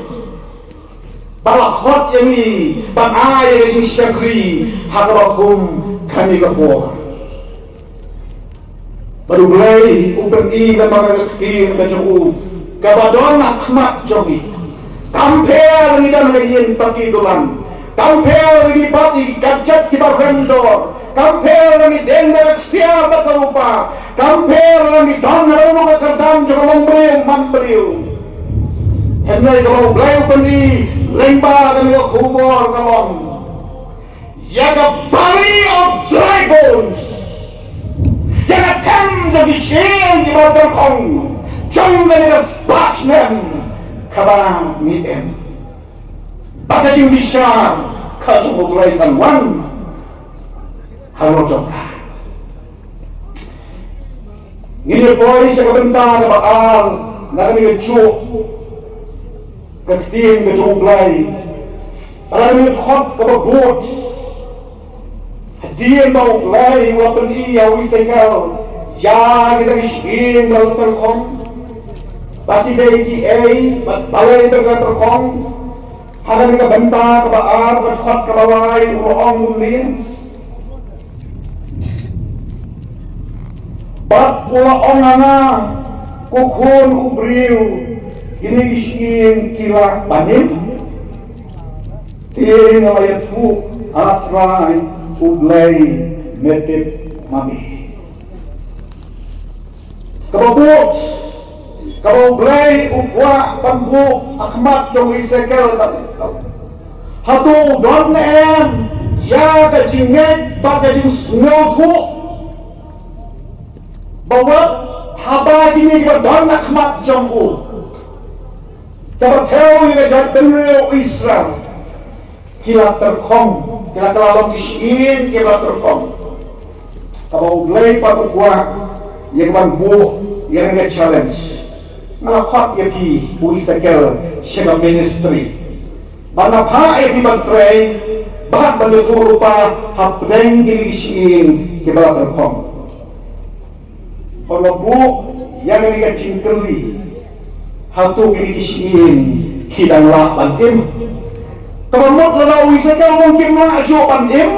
Ba la khot ïa ngi ban ai ïa ka jingshakri ha kaba kum kane ka por. Bad U Blei u pyni namar ka ktien ka jong u kaba don ha khmat jong ngi. Kam pher ngi don ha ka ïing paki dulan, kam pher ngi bat ïa ki kjat kiba rem dor, kam pher ngi deng da ka ksiar bad ka rupa, kam pher ngi don ha ka kyrdan jong ka longbriew manbriew. Hynrei kaba U Blei u pyni lyngba kane ka khubor ka long ïa ka valley of dry bones, ïa ka them jong ki shyieng kiba tyrkhong jong kane ka spah snem kaba ngi im. Ba ka jingbishar ka jong U Blei kan wan halor jong ka. Ngin ïa poi sha ka bynta kaba ar na kane kajuh ka ktien ka jong U Blei. Ka la dei ka dkhot kaba bud. Hadien ba U Blei u la pyni ïa u Esekiel ïa kita ki shyieng ba la tyrkhong, ba ki dei kiei, ba balei ba ki la tyrkhong. Ha kane ka bynta kaba ar, ka dkhot kaba lai, u la ong kumne. Bad u la ong ha nga, ko khun u briew, kine ki shyieng ki lah ban im? Te nga la ïathuh, A Trai U Blei, me tip ma me. Kaba bud kaba U Blei u kwah ban buh ha khmat jong u Esekiel ka long, hato u don ne em ïa ka jingngeit bad ka jingsngewthuh ba wat haba kine kiba don ha khmat jong u Kaba thew ïa ka jaitbynriew Israel, ki la tyrkhong, ki la, ka la long ki shyieng kiba la tyrkhong. Kaba U Blei pat u kwah ïa ka ban buh ïa ka challenge. Nga la khot ïa phi u Ezekiel sha ka ministry. Ban phah ïa phi ban trei, bad ban ïathuh lypa hapdeng kine ki shyieng kiba la tyrkhong. Haba la buh ïa kane ka jingkylli, hato kine ki shyieng ki dang lah ban im? Kaba mut lada u Ezekiel u ong kim lah shuh ban im,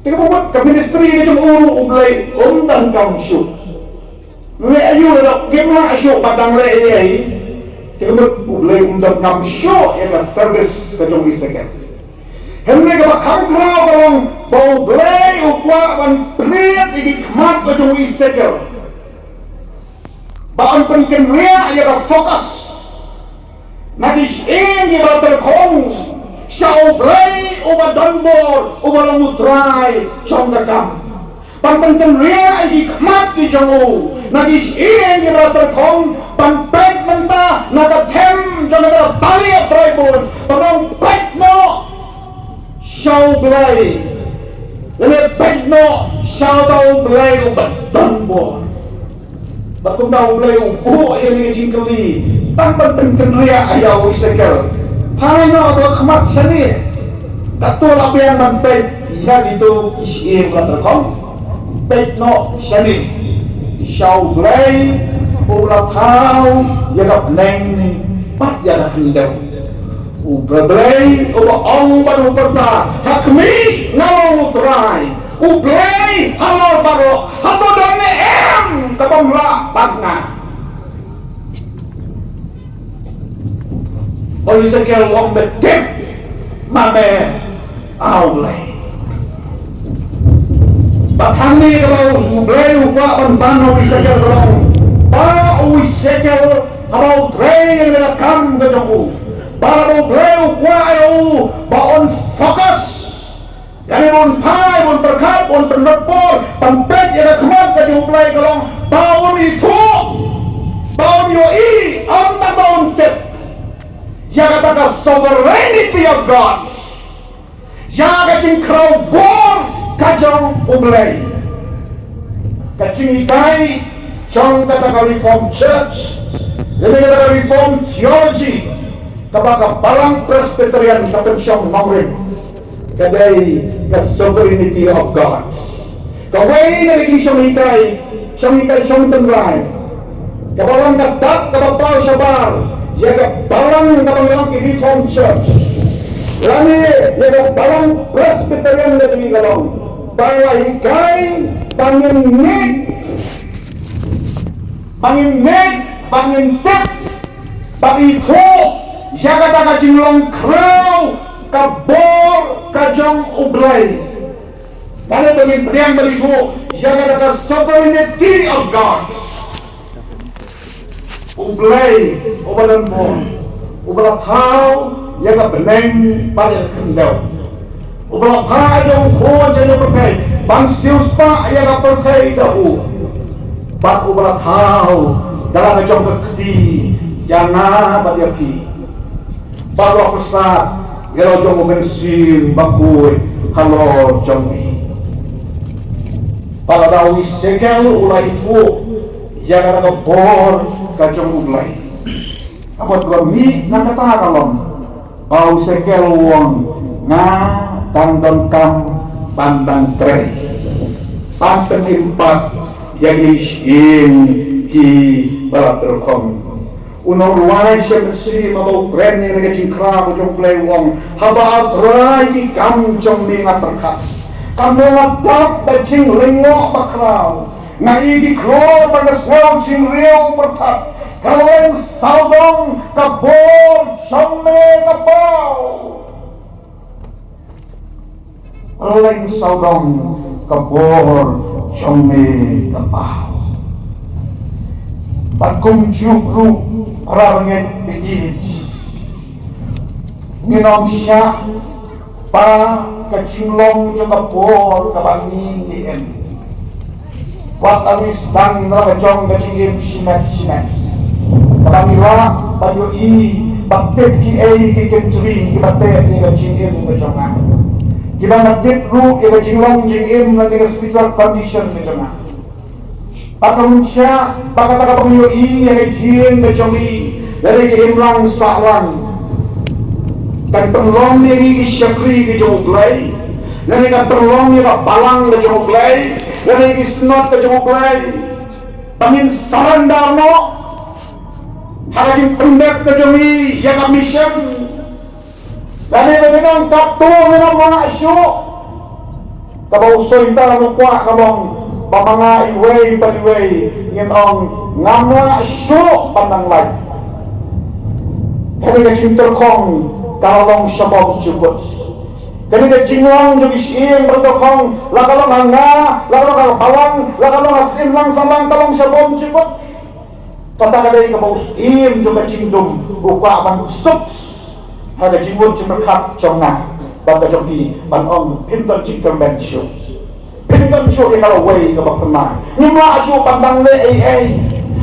te kaba mut ka ministry ka jong u ruh U Blei um donkam shuh. Leh aïu lada kim lah shuh ban dang leh ei ei? Te kaba mut U Blei um donkam shuh ïa ka service ka jong u Ezekiel. Hynrei kaba kham khraw ka long ba U Blei u kwah ban pynrit ïa ki khmat ka jong u Ezekiel, ba yn pynkynriah ïa ka focus na ki shyieng kiba la tyrkhong sha U Blei uba donbor, uba long U Trai jong ka kam. Ban pynkynriah ïa ki khmat ki jong u na ki shyieng kiba la tyrkhong, ban peit mynta na ka them jong kata ka balieh trai bun, ban ong peit noh sha U Blei, lane peit noh sha uta U Blei uba donbor. Bad kumta U Blei u buh ïa kane ka jingkylli tang ban pynkynriah ïa u Ezekiel. Phai noh ka khmat shane. Katto la biang ban peit ïa kito ki shyieng ba la tyrkhong. Peit noh shane sha U Blei uba la thaw ïa ka bneng bad ïa ka khyndew. U Blei uba ong bad u pyrta, ha khmih nga long U Trai. U Blei halor baroh, hato don ne em kaba ym lah bad nga? Ba u Ezekiel u ong, me tip ma me, A Blei. Bad hangne kaba U Blei u kwah ban ban ha u Ezekiel ka long ba u Ezekiel haba u trei ïa ka kam ka jong u, ba U Blei u kwah ïa u ba un focus. Ïa kane ba un phai, ba un pyrkhat, ba un pyndonkam, ban peit ïa ka khmat ka jong U Blei ka long ba un ithuh, ba un ïohi, ym tang ba un tip ïa kata ka sovereignty of God. Ïa ka jingkhraw bor ka jong U Blei. Ka jinghikai jong kata ka Reformed Church, lane kata ka Reformed Theology, kaba ka Balang Presbyterian ka pynshong nongrim, ka dei ka sovereignty of God. Kawei na ka jingshong hikai, shong hikai shong tynrai, kaba long ka dak kaba paw shabar ïa ka Balang kaba ngi ong ki Reformed Church, lane ïa ka Balang Presbyterian ka jong ngi ka long ba la hikai ba ngin ngeit, ba ngin ngeit, ba ngin tip, ba ngin ithuh ïa kata ka jinglong khraw ka bor ka jong U Blei. Lane ba ngin pdiang ban ithuh ïa kata ka sovereignty of God. U Blei uba donbor, uba la thaw ïa ka bneng bad ïa ka khyndew, uba la phah ïa u Khun jong ka pyrthei ban siewspah ïa ka pyrthei da u, bad uba la thaw da la ka jong ka kti ïa nga bad ïa phi, bad u la pyrsad ïa la jong u Mynsiem Bakhuid halor jong ngi. Bad lada u Esekiel u la ithuh ïa kata ka bor ka jong U Blei, ka mut kaba mih na kata ka long ba u Esekiel u ong, nga dang donkam ban dang trei ban pynim pat ïa ki shyieng kiba la tyrkhong. U nongrwai Shem Mynsiem haba u kren ïa kane ka jingkra ka jong U Blei u ong, haba nga trai ki kam jong me nga pyrkhat, kumno nga dap da jinglyngngoh bakhraw. Nga i ki khlur bad nga sngew jingriewpyrthat. Ka leng sawdong ka bor jong me ka paw. Ka leng sawdong ka bor jong me ka paw. Bad kumjuh ruh para bangeit ba ïeit, ngin ym shah ba ka jinglong jong ka bor kaba ngi ngi im, wat la ngi sdang na ka jong ka jingim shimet shimet, kaba ngi lah Ban ïohi bad tip kiei ki kynthei kiba teh ïa ka jingim ka jong nga, kiba nga tip ruh ïa ka jinglong jingim lane ka spiritual condition ka jong nga. Bad kumta, bad kata kaba nga ïohi ïa ka ïing ka jong ngi, lane ka imlang sahlang, kan pynlong ïa ngi ki shakri ka jong U Blei, lane kan pynlong ïa ka balang ka jong U Blei, lane ki synod ka jong U Blei. Ba ngin surrender noh ha ka jingpyndep ka jong ngi ïa ka mission. Lane ba ngin ong katto ngin ym lah shuh. Kaba u soitan u kwah ka long ba ma nga iwei pa iwei ngin ong ngam lah shuh ban nang lait. Kane ka jingtyrkhong ka la long sha bymjukut. Kane ka jinglong jong ki shyieng ba tyrkhong, la ka long ha nga, la ka long ha ka balang, la ka long ha ka imlang sahlang, ka long sha bymjukut. Kata ka dei kaba u syiem jong ka jingdum u kwah ban suk ha ka jingmut jingpyrkhat jong nga bad ka jong phi, ban ong phim don jingkyrmen shuh. Phim don shuh ïa ka lawei kaba pynmai. Ngim lah shuh ban dang leh ei ei.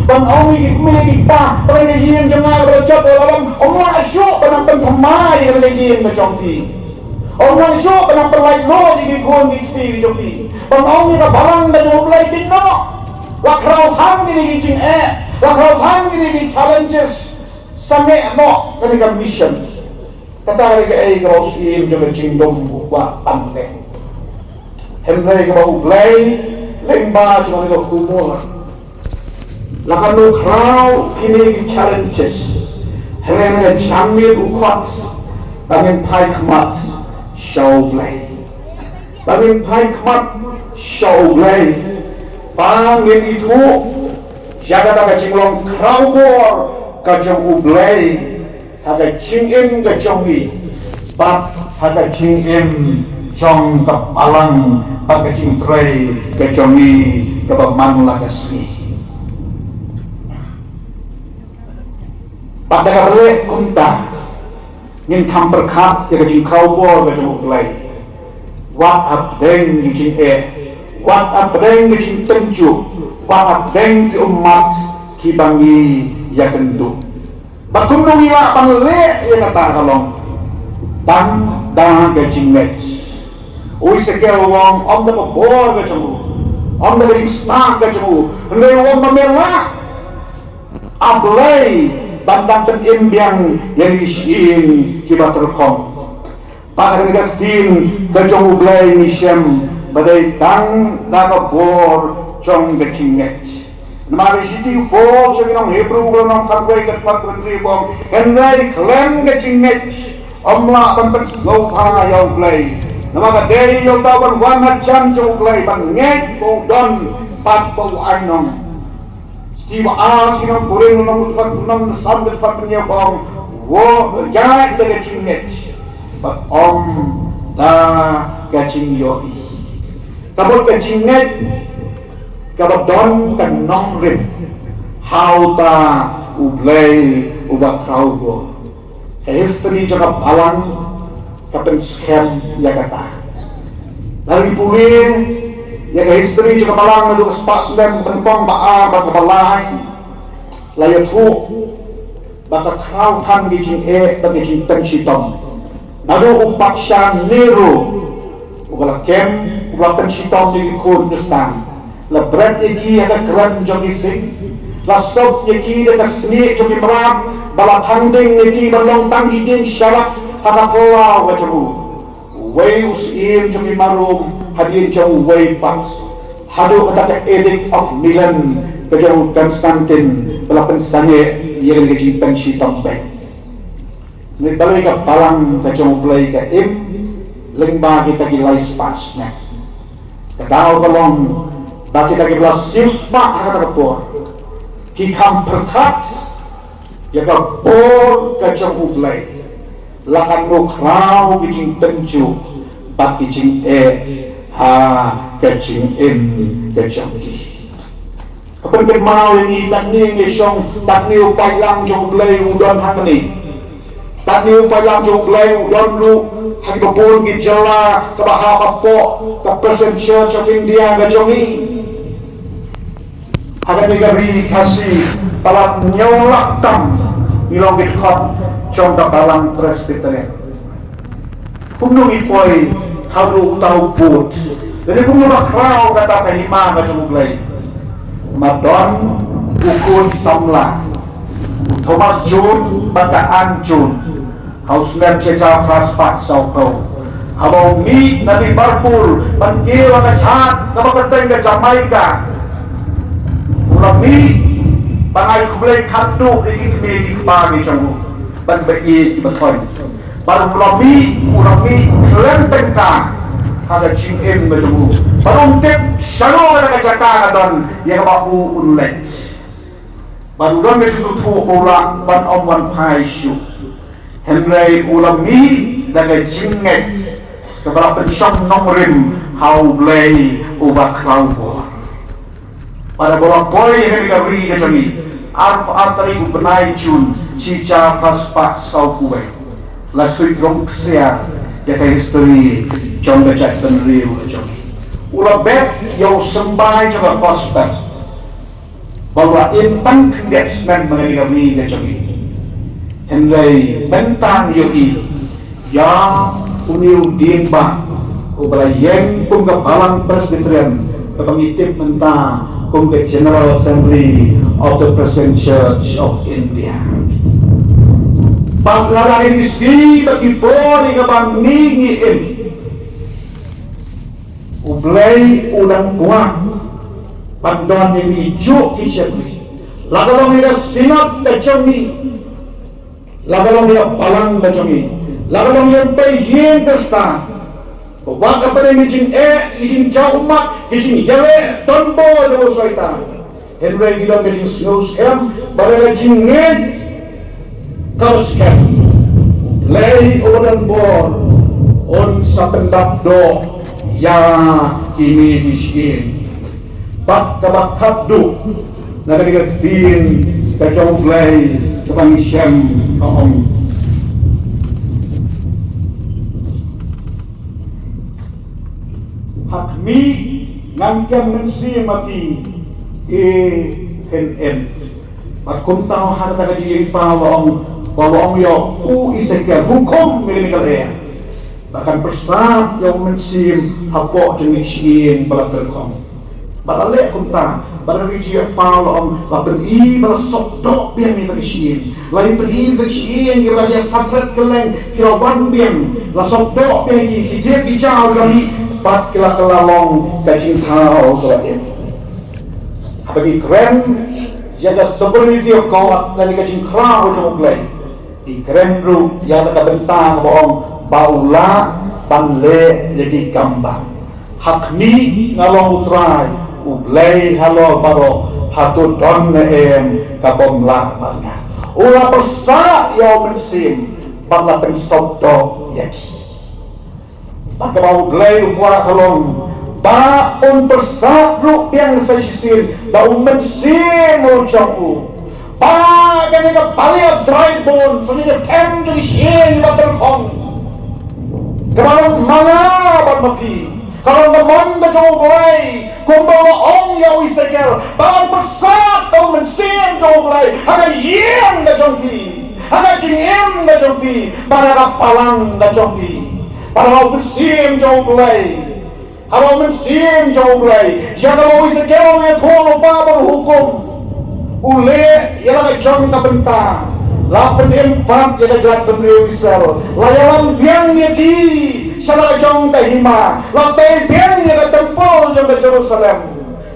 Ban ong ïa ki kmie ki kpa, ba ka ïing jong nga kaba la jot, ba la lam, ym lah shuh ban dang pynthymmai ïa ka ïing ka jong phi. Ym lah shuh ban dang pynlait luid ïa ki khun ki kti ki jong phi. Ban ong ïa ka balang ka jong U Blei, tieng noh. La khraw than kine ki jingeh, la khraw than kine ki challenges, sangeh noh kane ka mission. Kata ka dei kaei kaba u syiem jong ka jingdum u kwah ban leh. Hynrei kaba U Blei, lyngba jong kane ka khubor, la kan ïa khraw kine ki challenges. Hynrei ka jingmut u khot ba ngin phai khmat sha U Blei. Ba ngin phai khmat sha U Blei. Ba ngin ithuh ïa kata ka jinglong khraw bor ka jong U Blei ha ka jingim ka jong ngi, bad ha ka jingim jong ka balang bad ka jingtrei ka jong ngi kaba man la ka sngi. Bad da kaba leh kumta, ngin kham pyrkhat ïa ka jingkhraw bor ka jong U Blei. Wat hapdeng ki jingeh, wat hapdeng ki jingtynjuh, wat hapdeng ki ummat kiba ngi ïakynduh. Bad kumno ngi lah ban leh ïa kata ka long? Tang da ka jingngeit. U Esekiel u ong, ym da ka bor ka jong u, ym da ka jingstad ka jong u, hynrei u ong ba me lah, A Blei, ban dang pynim biang ïa ki shyieng kiba tyrkhong. Bad ha kane ka ktien ka jong U Blei ngi shem ba dei tang da ka bor jong ka jingngeit. Namar ka shithi u Paul sha ki nong Hebru ka lynnong khatwei ka dkhot khathynriew u ong, hynrei khlem ka jingngeit ym lah ban pynsngewbha ïa U Blei. Namar ka dei ïa uta uban wan hajan jong U Blei ban ngeit ba u don bad ba u ainong. Shithi ba ar sha ki nong Korinth lynnong khatwei, lynnong khatsan ka dkhot khathynñiew u ong, ïaid da ka jingngeit bad ym da ka jingïohi. Ka mut ka jingngeit kaba don ka nongrim ha uta U Blei uba khraw bor. Ka history jong ka balang ka pynskhem ïa kata. Lada ngi pule ïa ka history jong ka balang naduh ka spah snem, ka pynpong ba ar bad kaba lai, la ïathuh ba ka khraw than ki jingeh bad ki jingpynshitom. Naduh u Batsha Nero, uba la kem, uba la pynshitom ïa ki khun Khristan. La bret ïa ki ha ka krem jong ki sing. La sop ïa ki da ka snieh jong ki mrad. Ba la thang ding ïa ki ban long tang ki dieng sharak ha ka phyllaw ka jong u. Uwei u syiem jong ki Marom hadien jong uwei pat. Haduh kata ka Edict of Milan ka jong u Constantine ba la pynsangeh ïa ka jingpynshitom beit. Ngi balei ka balang ka jong U Blei ka im lyngba kita ki lai spah snem? Ka daw ka long ba kita kiba la siewspah ha kata ka por ki kham pyrkhat ïa ka bor ka jong U Blei. La kan ïa khraw ki jingtynjuh bad ki jingeh ha ka jingim ka jong ki. Ka pynkynmaw ïa ngi, katne ngi shong, katne u paidlang jong U Blei u don hangne. Katne u paidlang jong U Blei u don ruh ha kiba bun ki jylla kaba hap hapoh ka Presbyterian Church of India ka jong ngi. Ha kane ka ri Khasi palat hynñiew lak tam Ngi long ki dkhot jong ka Balang Presbyterian. Kumno ngi poi haduh uta u booth? Lane kumno ba khraw kata ka hima ka jong U Blei? Ma don u khun samla, u Thomas Jones bad ka Anne Jones, ha u snem shi hajar phra spah saw phew, haba u mih na Liverpool ban kiew ha ka jhad kaba kyrteng ka Jamaica. U la mih ban ai khublei khatduh ïa ki kmie ki kpa ki jong u bad kiba ïeit kiba thoiñ. Bad u la mih, u la mih khlem tyngka ha ka jingim ka jong u. Bad um tip shano kata ka jaka ka don ïa kaba u un leit. Bad u don ka jingsngewthuh ba u lah ban ym wan phai shuh. Hynrei u la mih da ka jingngeit kaba la pynshong nongrim ha U Blei uba khraw bor. Bad haba u la poi ha kane ka ri ka jong ngi, arphew ar tarik u bnai June, shi hajar phra spah saw phew wei, la suit rung ksiar ïa ka history jong ka jaitbynriew ka jong ngi. U la bet ïa u symbai jong ka gospel ba u la im tang khyndiat snem ha kane ka ri ka jong ngi. Hynrei mynta ngi ïohi ïa une u diengbah uba la ïeng kum ka Balang Presbyterian, kaba ngi tip mynta kum ka General Assembly of the Presbyterian Church of India. Bad la dang ïa ki sngi bad ki por ïa kaba ngi ngi im, U Blei u dang kwah ban don ïa ngi juh ki shynrang. La ka long ïa ka synod ka jong ngi, la ka long ïa ka balang ka jong ngi, la ka long ïa ka ïing Khristan. Wat hapdeng ki jingeh, ki jingjaw ummat, ki jingïaleh donbor jong u Soitan, hynrei ngi don ka jingsngew skhem bad ka jingngeit kaba skhem. U Blei uba donbor un sa pyndap doh ïa kine ki shyieng. Bad kaba khatduh, na kane ka ktien ka jong U Blei kaba ngi shem ka ong: Ha khmih, ngan kem mynsiem ha phi, e phin im. Bad kumta ha kata ka jingïaid paw la ong, ba la ong ïa u Esekiel, hukum ïa kane ka lyer ba kan pyrsad ïa u Mynsiem hapoh jong ki shyieng ba la tyrkhong. Bad la leh kumta, bad ha ka jingïaid paw la ong, la pyni ba la sop doh biang ïa ki shyieng. La pyni ba ki shyieng kiba la ïasaid kylleng ki la wan biang, la sop doh biang ïa ki, ki dieng ki jaw ki la mih, bad ki la kylla long ka jingthaw kaba im. Haba ngi kren ïa ka sovereignty of God lane ka jingkhraw jong U Blei, ngi kren ruh ïa ka bynta kaba ong ba u lah ban leh ïa ki kam bha. Ha khmih, nga long U Trai U Blei halor baroh, hato don ne em ka bym lah bad nga? U la pyrsad ïa u Mynsiem bad la pynsop doh ïa ki. Bad kaba U Blei u kwah ka long ba un pyrsad ruh biang sa shisien da u Mynsiem u jong u. Ba kane ka bali of dry bones, kane ka them jong ki shyieng ba tyrkhong, kaba long ma nga bad ma phi, ka long ka mon ka jong U Blei, kumba la ong ïa u Esekiel, ba un pyrsad da u Mynsiem jong U Blei ha ka ïing ka jong phi, ha ka jingim ka jong phi, bad ha ka balang ka jong phi. Bad haba u Mynsiem jong U Blei, haba u Mynsiem jong U Blei, ïa kaba u Esekiel u ïathuh lypa bad u hukum, u leh ïa la ka jong ka bynta, la pynim pat ïa ka jaitbynriew Israel, la ïalam biang ïa ki sha la ka jong ka hima, la tei biang ïa ka templ jong ka Jerusalem.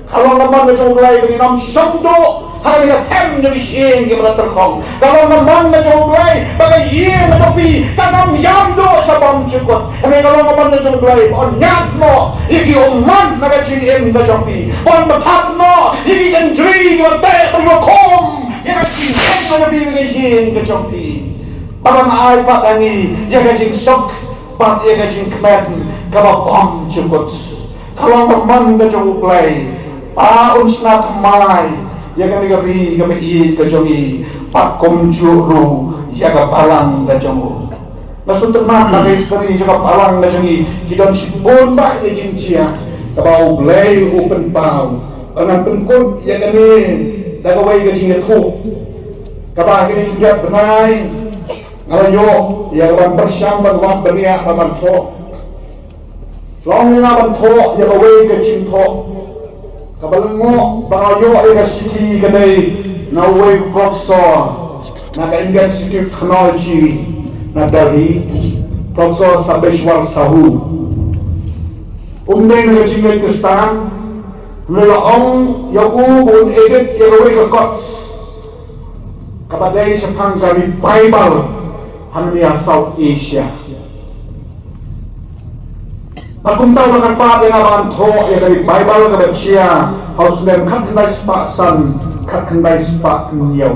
Ka long ka mon ka jong U Blei ba ngin ym shong duh ha kane ka them jong ki shyieng kiba la tyrkhong. Ka long ka mon ka jong U Blei ba ka ïing ka jong phi kan ym ïam duh sha bymjukut. Hynrei ka long ka mon ka jong U Blei ba un ñiad noh ïa ki ummat na ka jingim ka jong phi, ba un pynthat noh ïa ki kynjri kiba teh bad kiba khum ïa ka jingim ka jong phi bad ka ïing ka jong phi, bad ban ai pat ha ngi ïa ka jingsuk bad ïa ka jingkmen kaba bymjukut. Ka long ka mon ka jong U Blei ba un shna thymmai ïa kane ka ri kaba ïeit ka jong ngi, bad kumjuh ruh ïa ka balang ka jong u. Nga sngewthuh na ka history jong ka balang ka jong ngi, ki don shibun bha ki jingjia kaba U Blei u pynpaw. Bad ngan pynkut ïa kane da kawei ka jingïathuh Kaba ha kine ki khyndiat bnai nga la ïoh ïa ka ban pyrshang ban wad bniah bad ban thoh. Long ïa nga ban thoh ïa kawei ka jingthoh kaba lyngngoh ba nga ïoh ïa ka shithi ka dei na uwei u professor na ka Indian Institute of Technology na Delhi, Professor Sabeshwar Sahu. Um dei na ka jingngeit Khristan, hynrei la ong ïa u ba un edit ïa kawei ka kot kaba dei shaphang ka revival hangne ha South Asia. Bad kumta u la kyrpad ïa nga ban thoh ïa ka revival kaba jia ha u snem khatkhyndai spah san, khatkhyndai spah hynñiew.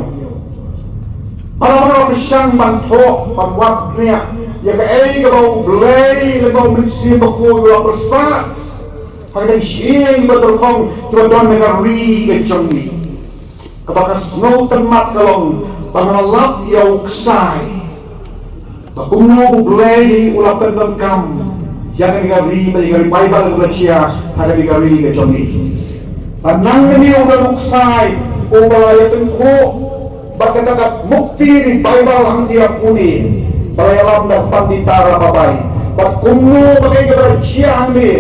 Bad la pyrshang ban thoh ban wad bniah ïa kaei kaba U Blei lem bad U Mynsiem Bakhuid u la pyrsad ha ka dang shyieng bad rukom kiba don ha ka ri ka jong ngi. Kaba ka sngewtynnat ka long ba nga la lap ïa u ksai ba kumno U Blei u la pyndonkam ïa kane ka ri bad ïa ka revival kaba la jia ha kane ka ri ka jong ngi. Ba nang kane u don u ksai uba la ïatyngkhuh bad kata ka Mukti Revival hangne ha Pune ba la ïalam da ka Pandita Ramabai. Bad kumno ba kaei kaba la jia hangne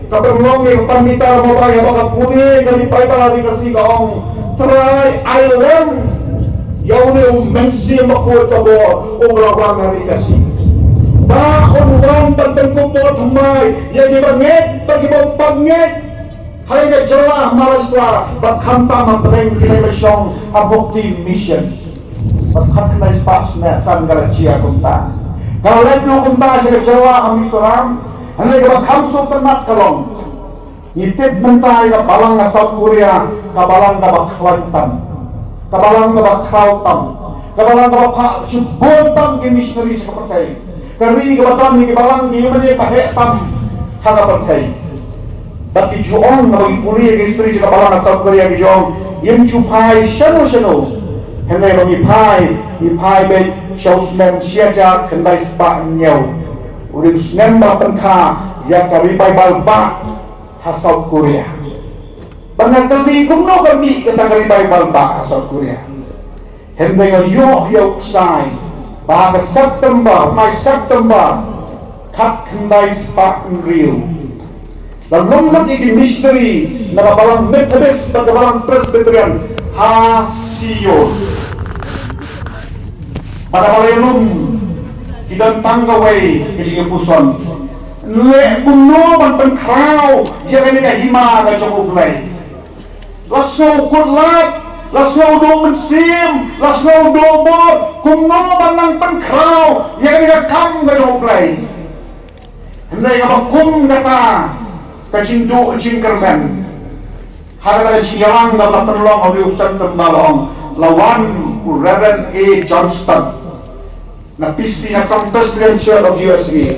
ka pynlong ïa ka Pandita Ramabai haba ka pule ka revival ha ri Khasi ka ong, Trai ai lem ïa une U Mynsiem Bakhuid ka bor uba la wan ha ri Khasi ba un wan ban pynkup bor thymmai ïa kiba ngeit bad kiba ym pat ngeit ha ka jylla Maharashtra bad khamtam ha pdeng ki nongshong ha Mukti Mission. Bad khatkhyndai spah san ka la jia kumta. Ka la leit ruh kumta sha ka jylla ha Mizoram. Hynrei kaba kham sngewtynnat ka long, ngi tip mynta ïa ka balang ha South Korea, ka balang kaba khlaiñ tam, ka balang kaba khraw tam, ka balang kaba phah shibun tam ki missionary sha ka pyrthei. Ka ri kaba don ïa ki balang ki ïingmane ba heh tam ha ka pyrthei. Bad ki ju ong, haba ngi pule ïa ka history jong ka balang ha South Korea ki ju ong, ngim ju phai shano shano. Hynrei ba ngi phai, ngi phai beit sha u snem shi hajar khyndai spah hynñiew. U dei u snem ba pynkha ïa ka revival bah ha South Korea. Bad nga kylli kumno ka mih kata ka revival bah ha South Korea. Hynrei nga ïoh ïa u ksai ba ha ka September, u bnai September, khatkhyndai spah hynriew, la lum lut ïa ki missionary na ka balang Methodist bad ka balang Presbyterian ha Seoul. Bad haba la lum, ki don tang kawei ka jingïapuson. Leh kumno ban pynkhraw ïa kane ka hima ka jong U Blei. La sngew kut lad, la sngew duh mynsiem, la sngew duh bor, kumno ban nang pynkhraw ïa kane ka kam ka jong U Blei. Hynrei kaba kum kata ka jingduh jingkyrmen, ha kata ka jingïalang kaba la pynlong ha u September, la ong, la wan u Reverend A Johnston na P C, na Presbyterian Church of U S A,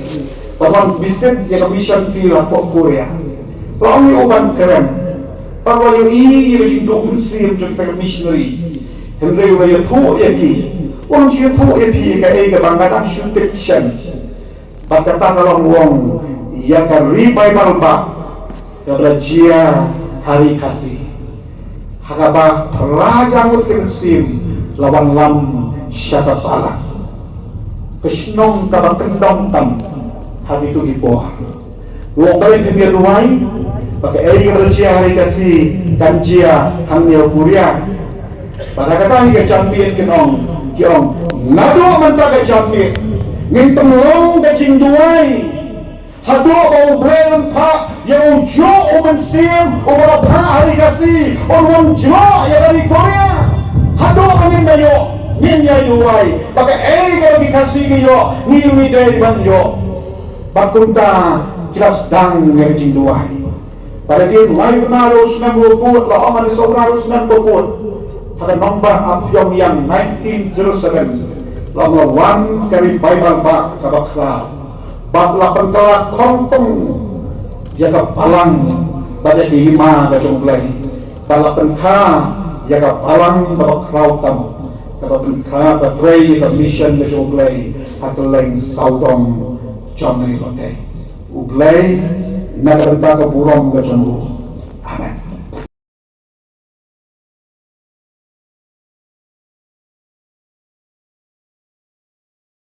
ban wan visit ïa ka mission field hapoh Korea. La ong ïa u ban kren, bad la ïohi ïa ka jingduh mynsiem jong kita ki missionary. Hynrei u la ïathuh ïa ki, u ong, shu ïathuh ïa phi ïa kaei kaba nga dang shu tip shen. Bad kata ka long, u ong, ïa ka revival bah kaba la jia ha ri Khasi, ha kaba phra hajar ngut ki mynsiem la wanlam sha ka balang. Ka shnong kaba kyndong tam ha kito ki por. U ong, balei phim ïa duwai ba kaei kaba la jia ha ri Khasi kan jia hangne ha Korea? Bad ha kata hi ka janmiet kin ong, ki ong, naduh mynta ka janmiet ngin pynlong ka jingduwai haduh ba U Blei un phah ïa u juh u mynsiem uba la phah ha ri Khasi un wan jroh ïa ka ri Korea. Haduh ba ngin da ïoh, ngin ïai duwai ba kaei kaba ki Khasi ki ïoh, ngi ruh ngi dei ban ïoh. Bad kumta ki la sdang ïa ka jingduwai. Bad hadien lai bnai u snem ba kut, la ong hadien saw bnai u snem ba kut, ha ka Nongbah ha Pyongyang, nineteen zero seven, la ong la wan ka revival bah kaba khraw. Bad la pynkylla khongpong ïa ka balang bad ïa ka hima ka jong U Blei. Bad la pynkha ïa ka balang kaba khraw tam, kaba pynkha, ba trei ïa ka mission ka jong U Blei ha kylleng sawdong jong ngi baroh. U Blei na ka bynta ka burom ka jong u. Amen.